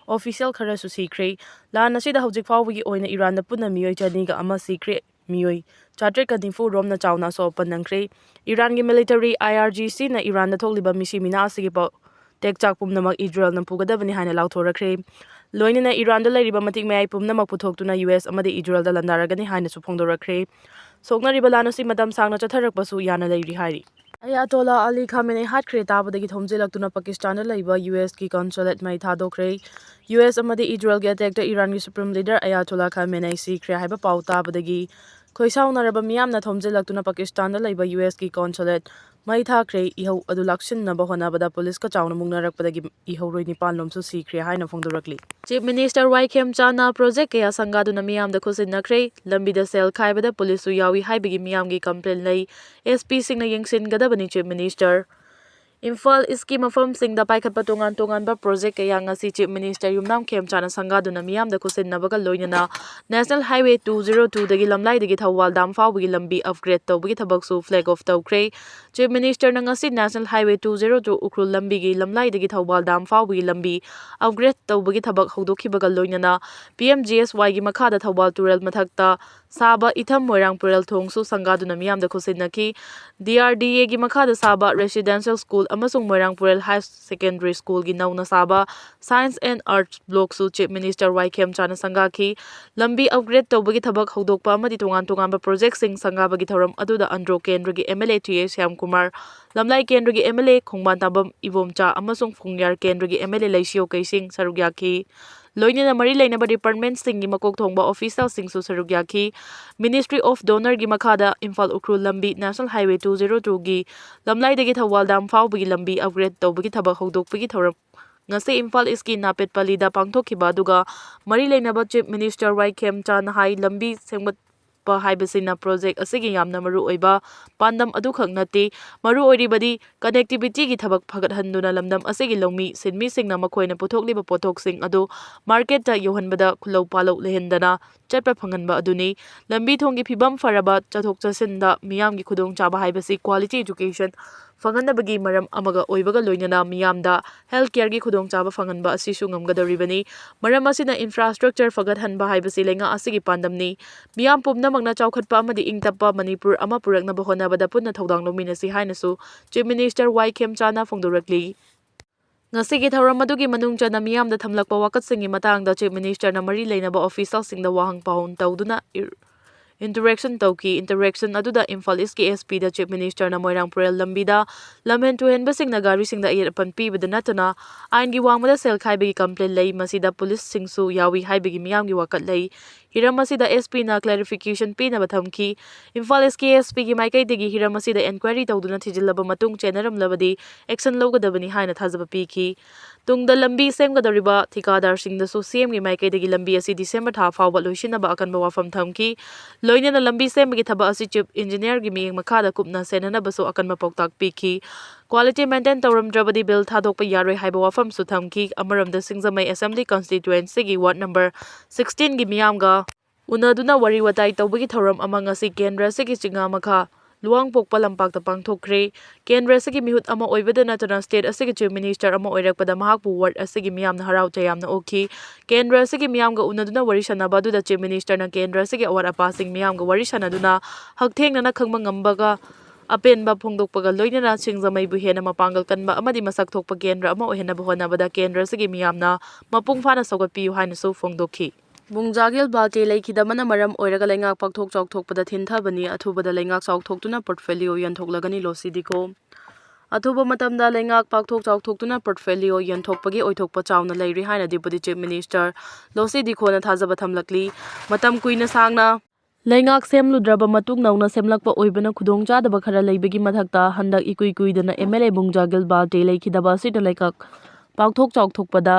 ꯑꯣꯐꯤꯁꯤꯌꯦꯜ ꯈꯔꯁꯨ ꯁꯤꯈ꯭ꯔꯦ꯫ ꯂꯥꯟ ꯑꯁꯤꯗ ꯍꯧꯖꯤꯛ ꯐꯥꯎꯕꯒꯤ ꯑꯣꯏꯅ ꯏꯔꯥꯟꯗ ꯄꯨꯟꯅ ꯃꯤꯑꯣꯏ ꯆꯅꯤꯒ ꯑꯃ ꯁꯤꯈ꯭ꯔꯦ꯫ ꯃꯤꯑꯣꯏ ꯆꯥꯇ꯭ꯔꯦꯠꯀ ꯅꯤꯐꯨ ꯔꯣꯝꯅ ꯆꯥꯎꯅ ꯑꯁꯣꯛ ꯑꯄꯟ ꯅꯪꯈ꯭ꯔꯦ꯫ ꯏꯔꯥꯟꯒꯤ ꯃꯤꯂꯤꯇꯔꯤ ꯑꯥꯏ ꯑꯥꯔ ꯖꯤ ꯁꯤꯅ ꯏꯔꯥꯟꯗ ꯊꯣꯛꯂꯤꯕ ꯃꯤꯁꯤ ꯃꯤꯅꯥ ꯑꯁꯤꯒꯤ ꯄꯥꯎ ꯇꯦꯛꯆꯥꯛ ꯄꯨꯝꯅꯃꯛ ꯏꯖꯔꯦꯜꯅ ꯄꯨꯒꯗꯕꯅꯤ ꯍꯥꯏꯅ ꯂꯥꯎꯊꯣꯔꯛꯈ꯭ꯔꯦ꯫ ꯂꯣꯏꯅꯅ ꯏꯔꯥꯟꯗ ꯂꯩꯔꯤꯕ ꯃꯇꯤꯛ ꯃꯌꯥꯏ ꯄꯨꯝꯅꯃꯛ ꯄꯨꯊꯣꯛꯇꯨꯅ ꯌꯨ ꯑꯦꯁ ꯑꯃꯗꯤ ꯏꯖꯔꯦꯜꯗ ꯂꯥꯟꯗꯥꯔꯒꯅꯤ ꯍꯥꯏꯅꯁꯨ ꯐꯣꯡꯗꯣꯔꯛꯈ꯭ꯔꯦ꯫ ꯁꯣꯛꯅꯔꯤꯕ ꯂꯥꯟ ꯑꯁꯤ ꯃꯇꯝ ꯁꯥꯡꯅ ꯆꯠꯊꯔꯛꯄꯁꯨ ꯌꯥꯅ ꯂꯩꯔꯤ ꯍꯥꯏꯔꯤ꯫ ꯑꯌꯥꯇꯣꯂꯥ ꯑꯂꯤ ꯈꯥꯃꯦꯅꯩ ꯍꯥꯠꯈ꯭ꯔꯦ ꯇꯥꯕꯗꯒꯤ ꯊꯣꯝꯖꯤꯜꯂꯛꯇꯨꯅ ꯄꯥꯀꯤꯁꯇꯥꯟꯗ ꯂꯩꯕ ꯌꯨ ꯑꯦꯁꯀꯤ ꯀꯣꯟꯁꯨꯂꯦꯠ ꯃꯩ ꯊꯥꯗꯣꯛꯈ꯭ꯔꯦ꯫ ꯌꯨ ꯑꯦꯁ ꯑꯃꯗꯤ ꯏꯖꯔꯦꯜꯒꯤ ꯑꯦꯇꯦꯛꯇ ꯏꯔꯥꯟꯒꯤ ꯁꯨꯄ꯭ꯔꯤꯝ ꯂꯤꯗꯔ ꯑꯌꯥꯇꯣꯂꯥ ꯈꯥꯃꯦꯅꯩ ꯁꯤꯈ꯭ꯔꯦ ꯍꯥꯏꯕ ꯄꯥꯎ ꯇꯥꯕꯗꯒꯤ ꯈꯣꯏꯁꯥꯎꯅꯔꯕ ꯃꯤꯌꯥꯝꯅ ꯊꯣꯝꯖꯤꯜꯂꯛꯇꯨꯅ ꯄꯥꯀꯤꯁꯇꯥꯟꯗ ꯂꯩꯕ ꯌꯨ ꯑꯦꯁꯀꯤ ꯀꯣꯟꯁꯨꯂꯦꯠ ꯃꯩ ꯊꯥꯈ꯭ꯔꯦ꯫ ꯏꯍꯧ ꯑꯗꯨ ꯂꯥꯛꯁꯤꯟꯅꯕ ꯍꯣꯠꯅꯕꯗ ꯄꯨꯂꯤꯁꯀ ꯆꯥꯎꯅ ꯃꯨꯛꯅꯔꯛꯄꯗꯒꯤ ꯏꯍꯧꯔꯣꯏ ꯅꯤꯄꯥꯟ ꯂꯣꯝꯁꯨ ꯁꯤꯈ꯭ꯔꯦ ꯍꯥꯏꯅ ꯐꯣꯡꯗꯣꯔꯛꯂꯤ꯫ ꯆꯤꯐ ꯃꯤꯅꯤꯁꯇꯔ ꯋꯥꯏ ꯈꯦꯝꯆꯥꯅ ꯄ꯭ꯔꯣꯖꯦꯛ ꯀꯌꯥ ꯁꯪꯒꯥꯗꯨꯅ ꯃꯤꯌꯥꯝꯗ ꯈꯨꯠꯁꯤꯟꯅꯈ꯭ꯔꯦ꯫ ꯂꯝꯕꯤꯗ ꯁꯦꯜ ꯈꯥꯏꯕꯗ ꯄꯨꯂꯤꯁꯁꯨ ꯌꯥꯎꯏ ꯍꯥꯏꯕꯒꯤ ꯃꯤꯌꯥꯝꯒꯤ ꯀꯝꯄ꯭ꯂꯦꯟ ꯂꯩ꯫ ꯑꯦꯁ ꯄꯤꯁꯤꯡꯅ ꯌꯦꯡꯁꯤꯟꯒꯗꯕꯅꯤ ꯆꯤꯐ ꯃꯤꯅꯤꯁꯇꯔ꯫ ꯏꯝꯐꯥꯜ ꯏꯁꯀꯤ ꯃꯐꯝꯁꯤꯡꯗ ꯄꯥꯏꯈꯠꯄ ꯇꯣꯉꯥꯟ ꯇꯣꯉꯥꯟꯕ ꯄ꯭ꯔꯣꯖꯦꯛ ꯀꯌꯥ ꯉꯁꯤ ꯆꯤꯐ ꯃꯤꯅꯤꯁꯇꯔ ꯌꯨꯝꯅꯥꯝ ꯈꯦꯝꯆꯥꯅ ꯁꯪꯒꯥꯗꯨꯅ ꯃꯤꯌꯥꯝꯗ ꯈꯨꯠꯁꯤꯟꯅꯕꯒ ꯂꯣꯏꯅꯅ ꯅꯦꯁꯅꯦꯜ ꯍꯥꯏꯋꯦ ꯇꯨ ꯖꯤꯔꯣ ꯇꯨꯗꯒꯤ ꯂꯝꯂꯥꯏꯗꯒꯤ ꯊꯧꯕꯥꯜ ꯗꯥꯝ ꯐꯥꯎꯕꯒꯤ ꯂꯝꯕꯤ ꯑꯞꯒ꯭ꯔꯦꯗ ꯇꯧꯕꯒꯤ ꯊꯕꯛꯁꯨ ꯐ꯭ꯂꯦꯒ ꯑꯣꯐ ꯇꯧꯈ꯭ꯔꯦ꯫ ꯆꯤꯐ ꯃꯤꯅꯤꯁꯇꯔꯅ ꯉꯁꯤ national highway two zero two Ukhrul ꯂꯝꯕꯤꯒꯤ ꯂꯝꯂꯥꯏꯗꯒꯤ ꯊꯧꯕꯥꯜ ꯗꯥꯝ ꯐꯥꯎꯕꯒꯤ ꯂꯝꯕꯤ ꯑꯞꯒ꯭ꯔꯦꯗ ꯇꯧꯕꯒꯤ ꯊꯕꯛ ꯍꯧꯗꯣꯛꯈꯤꯕꯒ ꯂꯣꯏꯅꯅ ꯄꯤ ꯑꯦꯝ ꯖꯤ ꯑꯦꯁ ꯋꯥꯏꯒꯤ ꯃꯈꯥꯗ ꯊꯧꯕꯥꯜ ꯇꯨꯔꯦꯜ ꯃꯊꯛꯇ ꯁꯥꯕ ꯏꯊꯝ ꯃꯣꯏꯔꯥꯡ ꯄꯨꯔꯦꯜ ꯊꯣꯡꯁꯨ ꯁꯪꯒꯥꯗꯨꯅ ꯃꯤꯌꯥꯝꯗ ꯈꯨꯠꯁꯤꯟꯅꯈꯤ꯫ ꯗꯤ ꯑꯥꯔ ꯗꯤ ꯑꯦꯒꯤ ꯃꯈꯥꯗ ꯁꯥꯕ ꯔꯦꯁꯤꯗꯦꯟꯁꯤꯌꯦꯜ ꯁ꯭ꯀꯨꯜ ꯑꯃꯁꯨꯡ ꯃꯣꯏꯔꯥꯡ ꯄꯨꯔꯦꯜ ꯍꯥꯌꯔ ꯁꯦꯀꯦꯟꯗꯔꯤ ꯁ꯭ꯀꯨꯜꯒꯤ ꯅꯧꯅ ꯁꯥꯕ ꯁꯥꯏꯟꯁ ꯑꯦꯟ ꯑꯥꯔꯠꯁ ꯕ꯭ꯂꯣꯛꯁꯨ ꯆꯤꯐ ꯃꯤꯅꯤꯁꯇꯔ ꯋꯥꯏ ꯈꯦꯝꯆꯥꯅ ꯁꯪꯒꯥꯈꯤ꯫ ꯂꯝꯕꯤ ꯑꯞꯒ꯭ꯔꯦꯗ ꯇꯧꯕꯒꯤ ꯊꯕꯛ ꯍꯧꯗꯣꯛꯄ ꯑꯃꯗꯤ ꯇꯣꯉꯥꯟ ꯇꯣꯉꯥꯟꯕ ꯄ꯭ꯔꯣꯖꯦꯛꯁꯤꯡ ꯁꯪꯒꯥꯕꯒꯤ ꯊꯧꯔꯝ ꯑꯗꯨꯗ ꯑꯟꯗ꯭ꯔꯣ ꯀꯦꯟꯗ꯭ꯔꯒꯤ M L A T A ꯁ꯭ꯌꯥꯝꯀꯨꯃꯥꯔ, ꯂꯝꯂꯥꯏ ꯀꯦꯟꯗ꯭ꯔꯒꯤ M L A ꯈꯣꯡꯕꯥꯟ ꯇꯥꯕꯝ ꯏꯕꯣꯝꯆꯥ ꯑꯃꯁꯨꯡ ꯈꯣꯡꯌꯥꯔ ꯀꯦꯟꯗ꯭ꯔꯒꯤ M L A ꯂꯩꯁꯤꯌꯣ ꯀꯩꯁꯤꯡ ꯁꯔꯨꯛ ꯌꯥꯈꯤ꯫ ꯂꯣꯏꯅꯅ ꯃꯔꯤ ꯂꯩꯅꯕ departmentꯁꯤꯡꯒꯤ ꯃꯀꯣꯛ ꯊꯣꯡꯕ officialꯁꯤꯡꯁꯨ ꯁꯔꯨꯛ ꯌꯥꯈꯤ꯫ Ministry of DoNERꯒꯤ ꯃꯈꯥꯗ ꯏꯝꯐꯥꯜ ꯎꯈ꯭ꯔꯨꯜ ꯂꯝꯕꯤ National Highway two zero twoꯒꯤ ꯂꯝꯂꯥꯏꯗꯒꯤ ꯊꯧꯕꯥꯜ ꯗꯥꯝ ꯐꯥꯎꯕꯒꯤ ꯂꯝꯕꯤ upgrade ꯇꯧꯕꯒꯤ ꯊꯕꯛ ꯍꯧꯗꯣꯛꯄꯒꯤ ꯊꯧꯔꯝ ꯉꯁꯤ ꯏꯝꯐꯥꯜ Eastꯀꯤ ꯅꯥꯄꯦꯠꯄꯜꯂꯤꯗ ꯄꯥꯡꯊꯣꯛꯈꯤꯕ ꯑꯗꯨꯒ ꯃꯔꯤ ꯂꯩꯅꯕ Chief Minister ꯋꯥꯏ ꯈꯦꯝꯆꯥꯅ ꯍꯥꯏ, ꯂꯝꯕꯤ ꯁꯦꯝꯒꯠꯄ ꯍꯥꯏꯕꯁꯤꯅ project ꯑꯁꯤꯒꯤ ꯌꯥꯝꯅ ꯃꯔꯨ ꯑꯣꯏꯕ ꯄꯥꯟꯗꯝ ꯑꯗꯨꯈꯛ ꯅꯠꯇꯦ, ꯃꯔꯨ ꯑꯣꯏꯔꯤꯕꯗꯤ connectivityꯒꯤ ꯊꯕꯛ ꯐꯒꯠꯍꯟꯗꯨꯅ ꯂꯝꯗꯝ ꯑꯁꯤꯒꯤ ꯂꯧꯃꯤ ꯁꯤꯟꯃꯤꯁꯤꯡꯅ ꯃꯈꯣꯏꯅ ꯄꯨꯊꯣꯛꯂꯤꯕ ꯄꯣꯠꯊꯣꯛꯁꯤꯡ ꯑꯗꯨ marketꯇ ꯌꯧꯍꯟꯕꯗ ꯈꯨꯜꯂꯧ ꯄꯥꯜꯂꯧ ꯂꯩꯍꯟꯗꯅ ꯆꯠꯄ ꯐꯪꯍꯟꯕ ꯑꯗꯨꯅꯤ꯫ ꯂꯝꯕꯤ ꯊꯣꯡꯒꯤ ꯐꯤꯕꯝ ꯐꯔꯕ, ꯆꯠꯊꯣꯛ ꯆꯠꯁꯤꯟꯗ ꯃꯤꯌꯥꯝꯒꯤ ꯈꯨꯗꯣꯡꯆꯥꯕ ꯍꯥꯏꯕꯁꯤ quality education ꯐꯪꯍꯟꯅꯕꯒꯤ ꯃꯔꯝ ꯑꯃꯒ ꯑꯣꯏꯕꯒ ꯂꯣꯏꯅꯅ ꯃꯤꯌꯥꯝꯗ health careꯒꯤ ꯈꯨꯗꯣꯡꯆꯥꯕ ꯐꯪꯍꯟꯕ ꯑꯁꯤꯁꯨ ꯉꯝꯒꯗꯧꯔꯤꯕꯅꯤ꯫ ꯃꯔꯝ ꯑꯁꯤꯅ infrastructure ꯐꯒꯠꯍꯟꯕ ꯍꯥꯏꯕꯁꯤ ꯂꯩꯉꯥꯛ ꯑꯁꯤꯒꯤ ꯄꯥꯟꯗꯝꯅꯤ꯫ ꯃꯤꯌꯥꯝ ꯄꯨꯝꯅꯃꯛꯅ ꯆꯥꯎꯈꯠꯄ ꯑꯃꯗꯤ ꯏꯪ ꯇꯞꯄ ꯃꯅꯤꯄꯨꯔ ꯑꯃ ꯄꯨꯔꯛꯅꯕ ꯍꯣꯠꯅꯕꯗ ꯄꯨꯟꯅ ꯊꯧꯗꯥꯡ ꯂꯧꯃꯤꯟꯅꯁꯤ ꯍꯥꯏꯅꯁꯨ Chief Minister ꯋꯥꯏ ꯈꯦꯝꯆꯥꯅ ꯐꯣꯡꯗꯣꯔꯛꯂꯤ꯫ ꯉꯁꯤꯒꯤ ꯊꯧꯔꯝ ꯑꯗꯨꯒꯤ ꯃꯅꯨꯡ ꯆꯟꯅ ꯃꯤꯌꯥꯝꯗ ꯊꯝꯂꯛꯄ ꯋꯥꯀꯠꯁꯤꯡꯒꯤ ꯃꯇꯥꯡꯗ Chief Ministerꯅ ꯃꯔꯤ ꯂꯩꯅꯕ officialꯁꯤꯡꯗ ꯋꯥꯍꯪ ꯄꯥꯎꯍꯪ ꯇꯧꯗꯨꯅ ꯏꯔ-, interaction ꯇꯧꯈꯤ꯫ Interaction ꯑꯗꯨꯗ ꯏꯝꯐꯥꯜ Eastꯀꯤ S Pꯗ Chief Ministerꯅ ꯃꯣꯏꯔꯥꯡ ꯄꯨꯔꯦꯜ ꯂꯝꯕꯤꯗ ꯂꯝꯍꯦꯟ ꯇꯨꯍꯦꯟꯕꯁꯤꯡꯅ ꯒꯥꯔꯤꯁꯤꯡꯗ ꯑꯌꯦꯠ ꯑꯄꯟ ꯄꯤꯕꯗ ꯅꯠꯇꯅ ꯑꯥꯏꯟꯒꯤ ꯋꯥꯡꯃꯗ ꯁꯦꯜ ꯈꯥꯏꯕꯒꯤ complain ꯂꯩ, ꯃꯁꯤꯗ policeꯁꯤꯡꯁꯨ ꯌꯥꯎꯏ ꯍꯥꯏꯕꯒꯤ ꯃꯤꯌꯥꯝꯒꯤ ꯋꯥꯀꯠ ꯂꯩ꯫ ꯍꯤꯔꯝ ꯑꯁꯤꯗ S Pꯅ clarification ꯄꯤꯅꯕ ꯊꯝꯈꯤ꯫ ꯏꯝꯐꯥꯜ Eastꯀꯤ S Pꯒꯤ ꯃꯥꯏꯀꯩꯗꯒꯤ ꯍꯤꯔꯝ ꯑꯁꯤꯗ inquiry ꯇꯧꯗꯨꯅ ꯊꯤꯖꯤꯜꯂꯕ ꯃꯇꯨꯡ ꯆꯦꯟꯅꯔꯝꯂꯕꯗꯤ action ꯂꯧꯒꯗꯕꯅꯤ ꯍꯥꯏꯅ ꯊꯥꯖꯕ ꯄꯤꯈꯤ꯫ ꯇꯨꯡꯗ ꯂꯝꯕꯤ ꯁꯦꯝꯒꯗꯧꯔꯤꯕ ꯊꯤꯀꯥꯗꯥꯔꯁꯤꯡꯗꯁꯨ CMꯒꯤ ꯃꯥꯏꯀꯩꯗꯒꯤ ꯂꯝꯕꯤ ꯑꯁꯤ December ꯊꯥ ꯐꯥꯎꯕ ꯂꯣꯏꯁꯤꯟꯅꯕ ꯑꯀꯟꯕ ꯋꯥꯐꯝ ꯊꯝꯈꯤ꯫ ꯂꯣꯏꯅꯅ ꯂꯝꯕꯤ ꯁꯦꯝꯕꯒꯤ ꯊꯕꯛ ꯑꯁꯤ Chief Engineerꯒꯤ ꯃꯤꯠꯌꯦꯡ ꯃꯈꯥꯗ ꯀꯨꯞꯅ ꯁꯦꯟꯅꯅꯕꯁꯨ ꯑꯀꯟꯕ ꯄꯥꯎꯇꯥꯛ ꯄꯤꯈꯤ꯫ Quality maintain ꯇꯧꯔꯝꯗ꯭ꯔꯕꯗꯤ bill ꯊꯥꯗꯣꯛꯄ ꯌꯥꯔꯣꯏ ꯍꯥꯏꯕ ꯋꯥꯐꯝꯁꯨ ꯊꯝꯈꯤ꯫ ꯑꯃꯔꯣꯝꯗ ꯁꯤꯡꯖꯃꯩ Assembly Constituencyꯒꯤ ward number sixteenꯒꯤ ꯃꯤꯌꯥꯝꯒ ꯎꯅꯗꯨꯅ ꯋꯥꯔꯤ ꯋꯥꯇꯥꯏ ꯇꯧꯕꯒꯤ ꯊꯧꯔꯝ ꯑꯃ ꯉꯁꯤ ꯀꯦꯟꯗ꯭ꯔ ꯑꯁꯤꯒꯤ ꯆꯤꯡꯉꯥ ꯃꯈꯥ ꯂꯨꯋꯥꯡꯄꯣꯛꯄ ꯂꯝꯄꯥꯛꯇ ꯄꯥꯡꯊꯣꯛꯈ꯭ꯔꯦ꯫ ꯀꯦꯟꯗ꯭ꯔ ꯑꯁꯤꯒꯤ ꯃꯤꯍꯨꯠ ꯑꯃ ꯑꯣꯏꯕꯗ ꯅꯠꯇꯅ state ꯑꯁꯤꯒꯤ Chief Minister ꯑꯃ ꯑꯣꯏꯔꯛꯄꯗ ꯃꯍꯥꯛꯄꯨ ward ꯑꯁꯤꯒꯤ ꯃꯤꯌꯥꯝꯅ ꯍꯔꯥꯎ ꯇꯌꯥꯝꯅ ꯑꯣꯛꯈꯤ꯫ ꯀꯦꯟꯗ꯭ꯔ ꯑꯁꯤꯒꯤ ꯃꯤꯌꯥꯝꯒ ꯎꯅꯗꯨꯅ ꯋꯥꯔꯤ ꯁꯥꯟꯅꯕ ꯑꯗꯨꯗ Chief Ministerꯅ ꯀꯦꯟꯗ꯭ꯔ ꯑꯁꯤꯒꯤ ꯑꯋꯥꯠ ꯑꯄꯥꯁꯤꯡ ꯃꯤꯌꯥꯝꯒ ꯋꯥꯔꯤ ꯁꯥꯟꯅꯗꯨꯅ ꯍꯛꯊꯦꯡꯅꯅ ꯈꯪꯕ ꯉꯝꯕꯒ ꯑꯄꯦꯟꯕ ꯐꯣꯡꯗꯣꯛꯄꯒ ꯂꯣꯏꯅꯅ ꯁꯤꯡꯖꯃꯩꯕꯨ ꯍꯦꯟꯅ ꯃꯄꯥꯡꯒꯜ ꯀꯟꯕ ꯑꯃꯗꯤ ꯃꯁꯛ ꯊꯣꯛꯄ ꯀꯦꯟꯗ꯭ꯔ ꯑꯃ ꯑꯣꯏꯍꯟꯅꯕ ꯍꯣꯠꯅꯕꯗ ꯀꯦꯟꯗ꯭ꯔ ꯑꯁꯤꯒꯤ ꯃꯤꯌꯥꯝꯅ ꯃꯄꯨꯡ ꯐꯥꯅ ꯁꯧꯒꯠꯄꯤꯌꯨ ꯍꯥꯏꯅꯁꯨ ꯐꯣꯡꯗꯣꯛꯈꯤ꯫ ꯕꯨꯡꯖꯥꯒꯤꯜ ꯕꯥꯜꯇꯦ ꯂꯩꯈꯤꯗꯕꯅ ꯃꯔꯝ ꯑꯣꯏꯔꯒ ꯂꯩꯉꯥꯛ ꯄꯥꯛꯊꯣꯛ ꯆꯥꯎꯊꯣꯛꯄꯗ ꯊꯤꯟꯊꯕꯅꯤ꯫ ꯑꯊꯨꯕꯗ ꯂꯩꯉꯥꯛ ꯆꯥꯎꯊꯣꯛꯇꯨꯅ portfolio ꯌꯟꯊꯣꯛꯂꯒꯅꯤ꯫ ꯂꯣꯁꯤꯗꯤꯀꯣ꯫ ꯑꯊꯨꯕ ꯃꯇꯝꯗ ꯂꯩꯉꯥꯛ ꯄꯥꯛꯊꯣꯛ ꯆꯥꯎꯊꯣꯛꯇꯨꯅ portfolio ꯌꯦꯟꯊꯣꯛꯄꯒꯤ ꯑꯣꯏꯊꯣꯛꯄ ꯆꯥꯎꯅ ꯂꯩꯔꯤ ꯍꯥꯏꯅ Deputy Chief Minister ꯂꯣꯁꯤ ꯗꯤꯈꯣꯅ ꯊꯥꯖꯕ ꯊꯝꯂꯛꯂꯤ꯫ ꯃꯇꯝ ꯀꯨꯏꯅ ꯁꯥꯡꯅ ꯂꯩꯉꯥꯛ ꯁꯦꯝꯂꯨꯗ꯭ꯔꯕ ꯃꯇꯨꯡ ꯅꯧꯅ ꯁꯦꯝꯂꯛꯄ ꯑꯣꯏꯕꯅ ꯈꯨꯗꯣꯡꯆꯥꯗꯕ ꯈꯔ ꯂꯩꯕꯒꯤ ꯃꯊꯛꯇ ꯍꯟꯗꯛ ꯏꯀꯨꯏ ꯀꯨꯏꯗꯅ MLA ꯕꯨꯡꯖꯥ ꯒꯤꯜꯕꯥꯜꯇꯦ ꯂꯩꯈꯤꯗꯕ ꯑꯁꯤꯅ ꯂꯩꯉꯥꯛ ꯄꯥꯛꯊꯣꯛ ꯆꯥꯎꯊꯣꯛꯄꯗ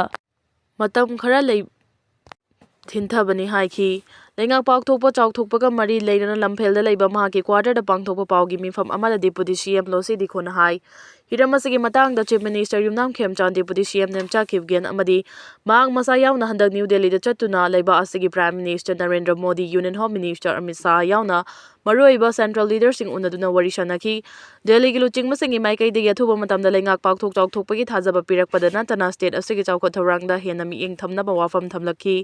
ꯃꯇꯝ ꯈꯔ ꯂꯩ ꯊꯤꯟꯊꯕꯅꯤ ꯍꯥꯏꯈꯤ꯫ ꯂꯩꯉꯥꯛ ꯄꯥꯛꯊꯣꯛꯄ ꯆꯥꯎꯊꯣꯛꯄꯒ ꯃꯔꯤ ꯂꯩꯅꯅ ꯂꯝꯐꯦꯜꯗ ꯂꯩꯕ ꯃꯍꯥꯛꯀꯤ quarterꯗ ꯄꯥꯡꯊꯣꯛꯄ ꯄꯥꯎꯒꯤ ꯃꯤꯐꯝ ꯑꯃꯗ Deputy CM ꯂꯣꯁꯤ ꯗꯤꯈꯣꯅ ꯍꯥꯏ꯫ ꯍꯤꯔꯝ ꯑꯁꯤꯒꯤ ꯃꯇꯥꯡꯗ Chief Minister ꯌꯨꯝꯅꯥꯝ ꯈꯦꯝꯆꯥꯟ, Deputy CM ꯅꯦꯝꯆꯥ ꯈꯤꯞꯒꯦꯟ ꯑꯃꯗꯤ ꯃꯍꯥꯛ ꯃꯁꯥ ꯌꯥꯎꯅ ꯍꯟꯗꯛ ꯅ꯭ꯌꯨ ꯗꯦꯜꯂꯤꯗ ꯆꯠꯇꯨꯅ ꯂꯩꯕꯥꯛ ꯑꯁꯤꯒꯤ Prime Minister Narendra Modi, Union Home Minister Amit Shah ꯌꯥꯎꯅ ꯃꯔꯨꯑꯣꯏꯕ central leaderꯁꯤꯡ ꯎꯅꯗꯨꯅ ꯋꯥꯔꯤ ꯁꯥꯅꯈꯤ꯫ ꯗꯦꯜꯂꯤꯒꯤ ꯂꯨꯆꯤꯡꯕꯁꯤꯡꯒꯤ ꯃꯥꯏꯀꯩꯗꯒꯤ ꯑꯊꯨꯕ ꯃꯇꯝꯗ ꯂꯩꯉꯥꯛ ꯄꯥꯛꯊꯣꯛ ꯆꯥꯎꯊꯣꯛꯄꯒꯤ ꯊꯥꯖꯕ ꯄꯤꯔꯛꯄꯗ ꯅꯠꯇꯅ state ꯑꯁꯤꯒꯤ ꯆꯥꯎꯈꯠ ꯊꯧꯔꯥꯡꯗ ꯍꯦꯟꯅ ꯃꯤꯠꯌꯦꯡ ꯊꯝꯅꯕ ꯋꯥꯐꯝ ꯊꯝꯂꯛꯈꯤ꯫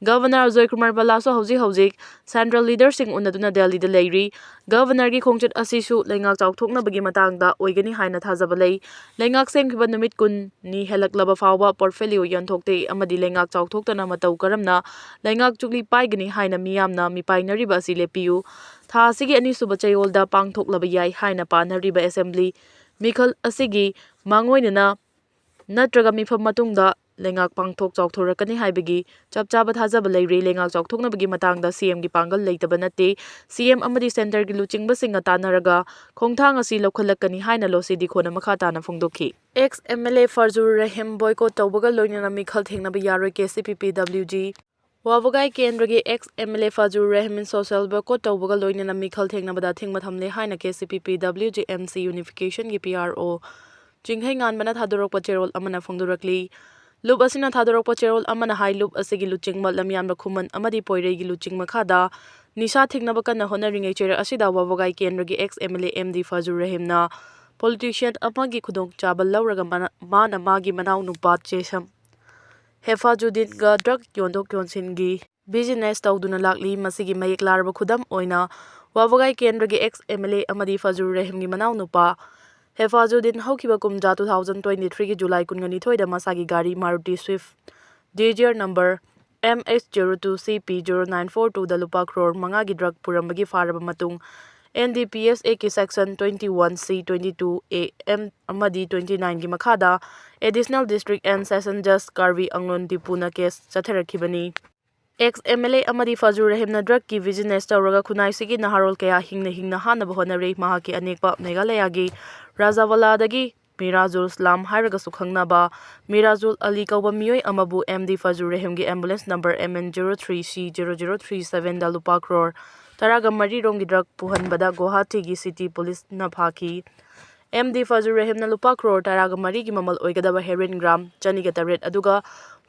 Governor ꯑꯖꯣꯏ ꯀꯨꯃꯥꯔ ꯚꯜꯂꯥꯁꯨ ꯍꯧꯖꯤꯛ ꯍꯧꯖꯤꯛ central leaderꯁꯤꯡ ꯎꯅꯗꯨꯅ ꯗꯦꯜꯂꯤꯗ ꯂꯩꯔꯤ꯫ Governorꯒꯤ ꯈꯣꯡꯆꯠ ꯑꯁꯤꯁꯨ ꯂꯩꯉꯥꯛ ꯆꯥꯎꯊꯣꯛꯅꯕꯒꯤ ꯃꯇꯥꯡꯗ ꯑꯣꯏꯒꯅꯤ ꯍꯥꯏꯅ ꯊꯥꯖꯕ ꯂꯩ꯫ ꯂꯩꯉꯥꯛ ꯁꯦꯝꯈꯤꯕ ꯅꯨꯃꯤꯠ ꯀꯨꯟꯅꯤ ꯍꯦꯜꯂꯛꯂꯕ ꯐꯥꯎꯕ portfolio ꯌꯦꯟꯊꯣꯛꯇꯦ ꯑꯃꯗꯤ ꯂꯩꯉꯥꯛ ꯆꯥꯎꯊꯣꯛꯇꯅ ꯃꯇꯧ ꯀꯔꯝꯅ ꯂꯩꯉꯥꯛ ꯆꯨꯛꯂꯤ ꯄꯥꯏꯒꯅꯤ ꯍꯥꯏꯅ ꯃꯤꯌꯥꯝꯅ ꯃꯤꯄꯥꯏꯅꯔꯤꯕ ꯑꯁꯤ ꯂꯦꯞꯄꯤꯌꯨ꯫ ꯊꯥ ꯑꯁꯤꯒꯤ ꯑꯅꯤꯁꯨꯕ ꯆꯌꯣꯜꯗ ꯄꯥꯡꯊꯣꯛꯂꯕ ꯌꯥꯏ ꯍꯥꯏꯅ ꯄꯥꯅꯔꯤꯕ assembly ꯃꯤꯈꯜ ꯑꯁꯤꯒꯤ ꯃꯥꯡꯑꯣꯏꯅꯅ ꯅꯠꯇ꯭ꯔꯒ ꯃꯤꯐꯝ ꯃꯇꯨꯡꯗ ꯂꯩꯉꯥꯛ ꯄꯥꯡꯊꯣꯛ ꯆꯥꯎꯊꯣꯔꯛꯀꯅꯤ ꯍꯥꯏꯕꯒꯤ ꯆꯞ ꯆꯥꯕ ꯊꯥꯖꯕ ꯂꯩꯔꯦ꯫ ꯂꯩꯉꯥꯛ ꯆꯥꯎꯊꯣꯛꯅꯕꯒꯤ ꯃꯇꯥꯡꯗ CMꯒꯤ ꯄꯥꯡꯒꯜ ꯂꯩꯇꯕ ꯅꯠꯇꯦ꯫ CM ꯑꯃꯗꯤ centreꯒꯤ ꯂꯨꯆꯤꯡꯕꯁꯤꯡꯒ ꯇꯥꯟꯅꯔꯒ ꯈꯣꯡꯊꯥꯡ ꯑꯁꯤ ꯂꯧꯈꯠꯂꯛꯀꯅꯤ ꯍꯥꯏꯅ ꯂꯣꯁꯤ ꯗꯤꯈꯣꯅ ꯃꯈꯥ ꯇꯥꯅ ꯐꯣꯡꯗꯣꯛꯈꯤ꯫ Ex MLA ꯐꯖꯨꯔ ꯔꯍꯤꯝ boycott ꯇꯧꯕꯒ ꯂꯣꯏꯅꯅ ꯃꯤꯈꯜ ꯊꯦꯡꯅꯕ ꯌꯥꯔꯣꯏ, KCP PWG꯫ ꯋꯥꯕꯒꯥꯏ ꯀꯦꯟꯗ꯭ꯔꯒꯤ ex MLA ꯐꯖꯨꯔ Rahim social boycott ꯇꯧꯕꯒ ꯂꯣꯏꯅꯅ ꯃꯤꯈꯜ ꯊꯦꯡꯅꯕꯗ ꯑꯊꯤꯡꯕ ꯊꯝꯂꯦ ꯍꯥꯏꯅ KCP PWG MC unificationꯒꯤ PRO ꯆꯤꯡꯈꯩ ꯉꯥꯟꯕꯅ ꯊꯥꯗꯣꯔꯛꯄ ꯆꯦꯔꯣꯜ ꯑꯃꯅ ꯐꯣꯡꯗꯣꯔꯛꯂꯤ꯫ ꯂꯨꯞ ꯑꯁꯤꯅ ꯊꯥꯗꯣꯔꯛꯄ ꯆꯦꯔꯣꯜ ꯑꯃꯅ ꯍꯥꯏ, ꯂꯨꯞ ꯑꯁꯤꯒꯤ ꯂꯨꯆꯤꯡꯕ ꯂꯝꯌꯥꯟꯕ ꯈꯨꯃꯟ ꯑꯃꯗꯤ ꯄꯣꯏꯔꯩꯒꯤ ꯂꯨꯆꯤꯡ ꯃꯈꯥꯗ ꯅꯤꯁꯥ ꯊꯤꯡꯅꯕ ꯀꯟꯅ ꯍꯣꯠꯅꯔꯤꯉꯩ ꯆꯩꯔꯛ ꯑꯁꯤꯗ ꯋꯥꯕꯒꯥꯏ ꯀꯦꯟꯗ꯭ꯔꯒꯤ ex MLA MD ꯐꯖꯨꯔ ꯔꯍꯤꯝꯅ politician ꯑꯃꯒꯤ ꯈꯨꯗꯣꯡꯆꯥꯕ ꯂꯧꯔꯒ ꯃꯅ-, ꯃꯥꯅ ꯃꯥꯒꯤ ꯃꯅꯥꯎ ꯅꯨꯄꯥ ꯆꯦꯁꯝ ꯍꯦꯐꯥꯖꯨꯗꯤꯟꯒ drug ꯌꯣꯟꯊꯣꯛ ꯌꯣꯟꯁꯤꯟꯒꯤ business ꯇꯧꯗꯨꯅ ꯂꯥꯛꯂꯤ꯫ ꯃꯁꯤꯒꯤ ꯃꯌꯦꯛ ꯂꯥꯔꯕ ꯈꯨꯗꯝ ꯑꯣꯏꯅ ꯋꯥꯕꯒꯥꯏ ꯀꯦꯟꯗ꯭ꯔꯒꯤ ex MLA ꯑꯃꯗꯤ ꯐꯖꯨꯔ ꯔꯍꯤꯝꯒꯤ ꯃꯅꯥꯎ ꯅꯨꯄꯥ ꯍꯦꯐꯥꯖꯨꯗꯤꯟ ꯍꯧꯈꯤꯕ ꯀꯨꯝꯖꯥ two thousand twenty threeꯒꯤ July ꯀꯨꯟꯒ ꯅꯤꯊꯣꯏꯗ ꯃꯁꯥꯒꯤ ꯒꯥꯔꯤ Maruti Swift Dzire number MH zero two CP zero nine four twoꯗ ꯂꯨꯄꯥ crore ꯃꯉꯥꯒꯤ drug ꯄꯨꯔꯝꯕꯒꯤ ꯐꯥꯔꯕ ꯃꯇꯨꯡ N D P S Act ꯀꯤ section twenty one C, twenty two A M ꯑꯃꯗꯤ twenty nine ꯒꯤ ꯃꯈꯥꯗ Additional District and Session Judge Karbi Anglong Diphu ꯅ case ꯆꯠꯊꯔꯛꯈꯤꯕꯅꯤ꯫ Ex M L A ꯑꯃꯗꯤ ꯐꯖꯨꯔ ꯔꯍꯤꯝꯅ drug ꯀꯤ business ꯇꯧꯔꯒ ꯈꯨꯟꯅꯥꯏꯁꯤꯒꯤ ꯅꯍꯥꯔꯣꯜ ꯀꯌꯥ ꯍꯤꯡꯅ ꯍꯤꯡꯅ ꯍꯥꯠꯅꯕ ꯍꯣꯠꯅꯔꯤ꯫ ꯃꯍꯥꯛꯀꯤ ꯑꯅꯦꯛꯄ ꯃꯦꯘꯥꯂꯌꯥꯒꯤ ꯔꯥꯖꯥꯋꯥꯂꯥꯗꯒꯤ ꯃꯤꯔꯥꯖꯨꯜ ꯏꯁꯂꯥꯝ ꯍꯥꯏꯔꯒꯁꯨ ꯈꯪꯅꯕ ꯃꯤꯔꯥꯖꯨꯜ ꯑꯂꯤ ꯀꯧꯕ ꯃꯤꯑꯣꯏ ꯑꯃꯕꯨ M D ꯐꯖꯨꯔ ꯔꯍꯤꯝꯒꯤ ambulance number M N zero three C zero zero three seven ꯗ ꯂꯨꯄꯥ crore ꯇꯔꯥꯒ ꯃꯔꯤ ꯔꯣꯝꯒꯤ drug ꯄꯨꯍꯟꯕꯗ ꯒꯨꯋꯥꯍꯥꯇꯤꯒꯤ city police ꯅ ꯐꯥꯈꯤ꯫ M D ꯐꯖꯨꯔ ꯔꯍꯤꯝꯅ ꯂꯨꯄꯥ crore ꯇꯔꯥꯒ ꯃꯔꯤꯒꯤ ꯃꯃꯜ ꯑꯣꯏꯒꯗꯕ heroin gram ꯆꯅꯤꯒ ꯇꯔꯦꯠ ꯑꯗꯨꯒ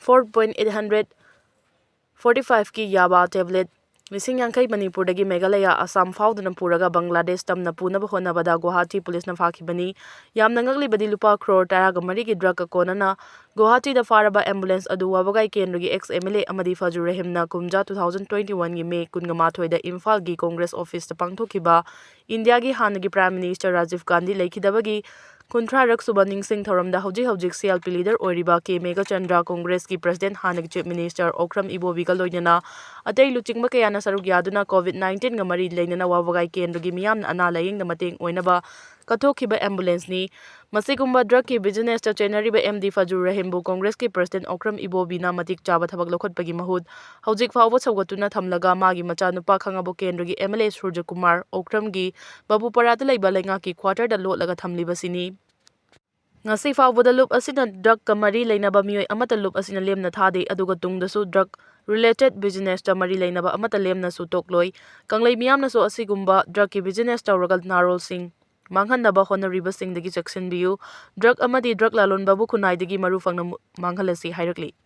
four point eight hundred forty five ꯀꯤ ꯌꯥꯕꯥ tablet ꯂꯤꯁꯤꯡ ꯌꯥꯡꯈꯩ ꯃꯅꯤꯄꯨꯔꯗꯒꯤ ꯃꯦꯘꯥꯂꯌꯥ, ꯑꯁꯥꯝ ꯐꯥꯎꯗꯨꯅ ꯄꯨꯔꯒ ꯕꯪꯒ꯭ꯂꯥꯗꯦꯁ ꯇꯝꯅ ꯄꯨꯅꯕ ꯍꯣꯠꯅꯕꯗ ꯒꯨꯋꯥꯍꯥꯇꯤ police ꯅ ꯐꯥꯈꯤꯕꯅꯤ꯫ ꯌꯥꯝꯅ ꯉꯛꯂꯤꯕꯗꯤ ꯂꯨꯄꯥ crore ꯇꯔꯥꯒ ꯃꯔꯤꯒꯤ drug ꯀ ꯀꯣꯟꯅꯅ ꯒꯨꯋꯥꯍꯥꯇꯤꯗ ꯐꯥꯔꯕ ambulance ꯑꯗꯨ ꯋꯥꯕꯒꯥꯏ ꯀꯦꯟꯗ꯭ꯔꯒꯤ ex M L A ꯑꯃꯗꯤ ꯐꯖꯨꯔ ꯔꯍꯤꯝꯅ ꯀꯨꯝꯖꯥ two thousand twenty one ꯒꯤ May ꯀꯨꯟꯒ ꯃꯥꯊꯣꯏꯗ ꯏꯝꯐꯥꯜꯒꯤ Congress office ꯇ ꯄꯥꯡꯊꯣꯛꯈꯤꯕ ꯏꯟꯗꯤꯌꯥꯒꯤ ꯍꯥꯟꯅꯒꯤ Prime Minister ꯔꯥꯖꯤꯚ ꯒꯥꯟꯙꯤ ꯂꯩꯈꯤꯗꯕꯒꯤ ꯀꯨꯟꯊ꯭ꯔꯥꯔꯛ ꯁꯨꯕ ꯅꯤꯡꯁꯤꯡ ꯊꯧꯔꯝꯗ ꯍꯧꯖꯤꯛ ꯍꯧꯖꯤꯛ C L P leader ꯑꯣꯏꯔꯤꯕ ꯀꯦ ꯃꯦꯘꯆꯟꯗ꯭ꯔ, ꯀꯣꯡꯒ꯭ꯔꯦꯁꯀꯤ president ꯍꯥꯟꯅꯒꯤ chief minister ꯑꯣꯀ꯭ꯔꯝ ꯏꯕꯣꯕꯤꯒ ꯂꯣꯏꯅꯅ ꯑꯇꯩ ꯂꯨꯆꯤꯡꯕ ꯀꯌꯥꯅ ꯁꯔꯨꯛ ꯌꯥꯗꯨꯅ COVID nineteen ꯒ ꯃꯔꯤ ꯂꯩꯅꯅ ꯋꯥꯕꯒꯥꯏ ꯀꯦꯟꯗ꯭ꯔꯒꯤ ꯃꯤꯌꯥꯝꯅ ꯑꯅꯥ ꯂꯥꯌꯦꯡꯗ ꯃꯇꯦꯡ ꯑꯣꯏꯅꯕ ꯀꯠꯊꯣꯛꯈꯤꯕ ambulance ꯅꯤ꯫ ꯃꯁꯤꯒꯨꯝꯕ drug ꯀꯤ business ꯇ ꯆꯦꯟꯅꯔꯤꯕ M D ꯐꯖꯨꯔ ꯔꯍꯤꯝꯕꯨ ꯀꯣꯡꯒ꯭ꯔꯦꯁꯀꯤ president ꯑꯣꯀ꯭ꯔꯝ ꯏꯕꯣꯕꯤꯅ ꯃꯇꯤꯛ ꯆꯥꯕ ꯊꯕꯛ ꯂꯧꯈꯠꯄꯒꯤ ꯃꯍꯨꯠ ꯍꯧꯖꯤꯛ ꯐꯥꯎꯕ ꯁꯧꯒꯠꯇꯨꯅ ꯊꯝꯂꯒ ꯃꯥꯒꯤ ꯃꯆꯥꯅꯨꯄꯥ ꯈꯥꯉꯕꯣꯛ ꯀꯦꯟꯗ꯭ꯔꯒꯤ M L A ꯁꯨꯔꯖ ꯀꯨꯃꯥꯔ ꯑꯣꯀ꯭ꯔꯝꯒꯤ ꯕꯕꯨꯄꯥꯔꯥꯗ ꯂꯩꯕ ꯂꯩꯉꯥꯛꯀꯤ quarter ꯗ ꯂꯣꯠꯂꯒ ꯊꯝꯂꯤꯕꯁꯤꯅꯤ꯫ ꯉꯁꯤ ꯐꯥꯎꯕꯗ ꯂꯨꯞ ꯑꯁꯤꯅ drug ꯀ ꯃꯔꯤ ꯂꯩꯅꯕ ꯃꯤꯑꯣꯏ ꯑꯃꯠꯇ ꯂꯨꯞ ꯑꯁꯤꯅ ꯂꯦꯝꯅ ꯊꯥꯗꯦ, ꯑꯗꯨꯒ ꯇꯨꯡꯗꯁꯨ drug related business ꯇ ꯃꯔꯤ ꯂꯩꯅꯕ ꯑꯃꯠꯇ ꯂꯦꯝꯅꯁꯨ ꯇꯣꯛꯂꯣꯏ꯫ ꯀꯪꯂꯩ ꯃꯤꯌꯥꯝꯅꯁꯨ ꯑꯁꯤꯒꯨꯝꯕ drug ꯀꯤ business ꯇꯧꯔꯒ ꯅꯍꯥꯔꯣꯜꯁꯤꯡ ꯃꯥꯡꯍꯟꯅꯕ ꯍꯣꯠꯅꯔꯤꯕꯁꯤꯡꯗꯒꯤ ꯆꯦꯛꯁꯤꯟꯕꯤꯌꯨ꯫ Drug ꯑꯃꯗꯤ drug ꯂꯥꯂꯣꯟꯕꯕꯨ ꯈꯨꯟꯅꯥꯏꯗꯒꯤ ꯃꯔꯨ ꯐꯪꯅ ꯃꯨ-, ꯃꯥꯡꯍꯜꯂꯁꯤ ꯍꯥꯏꯔꯛꯂꯤ꯫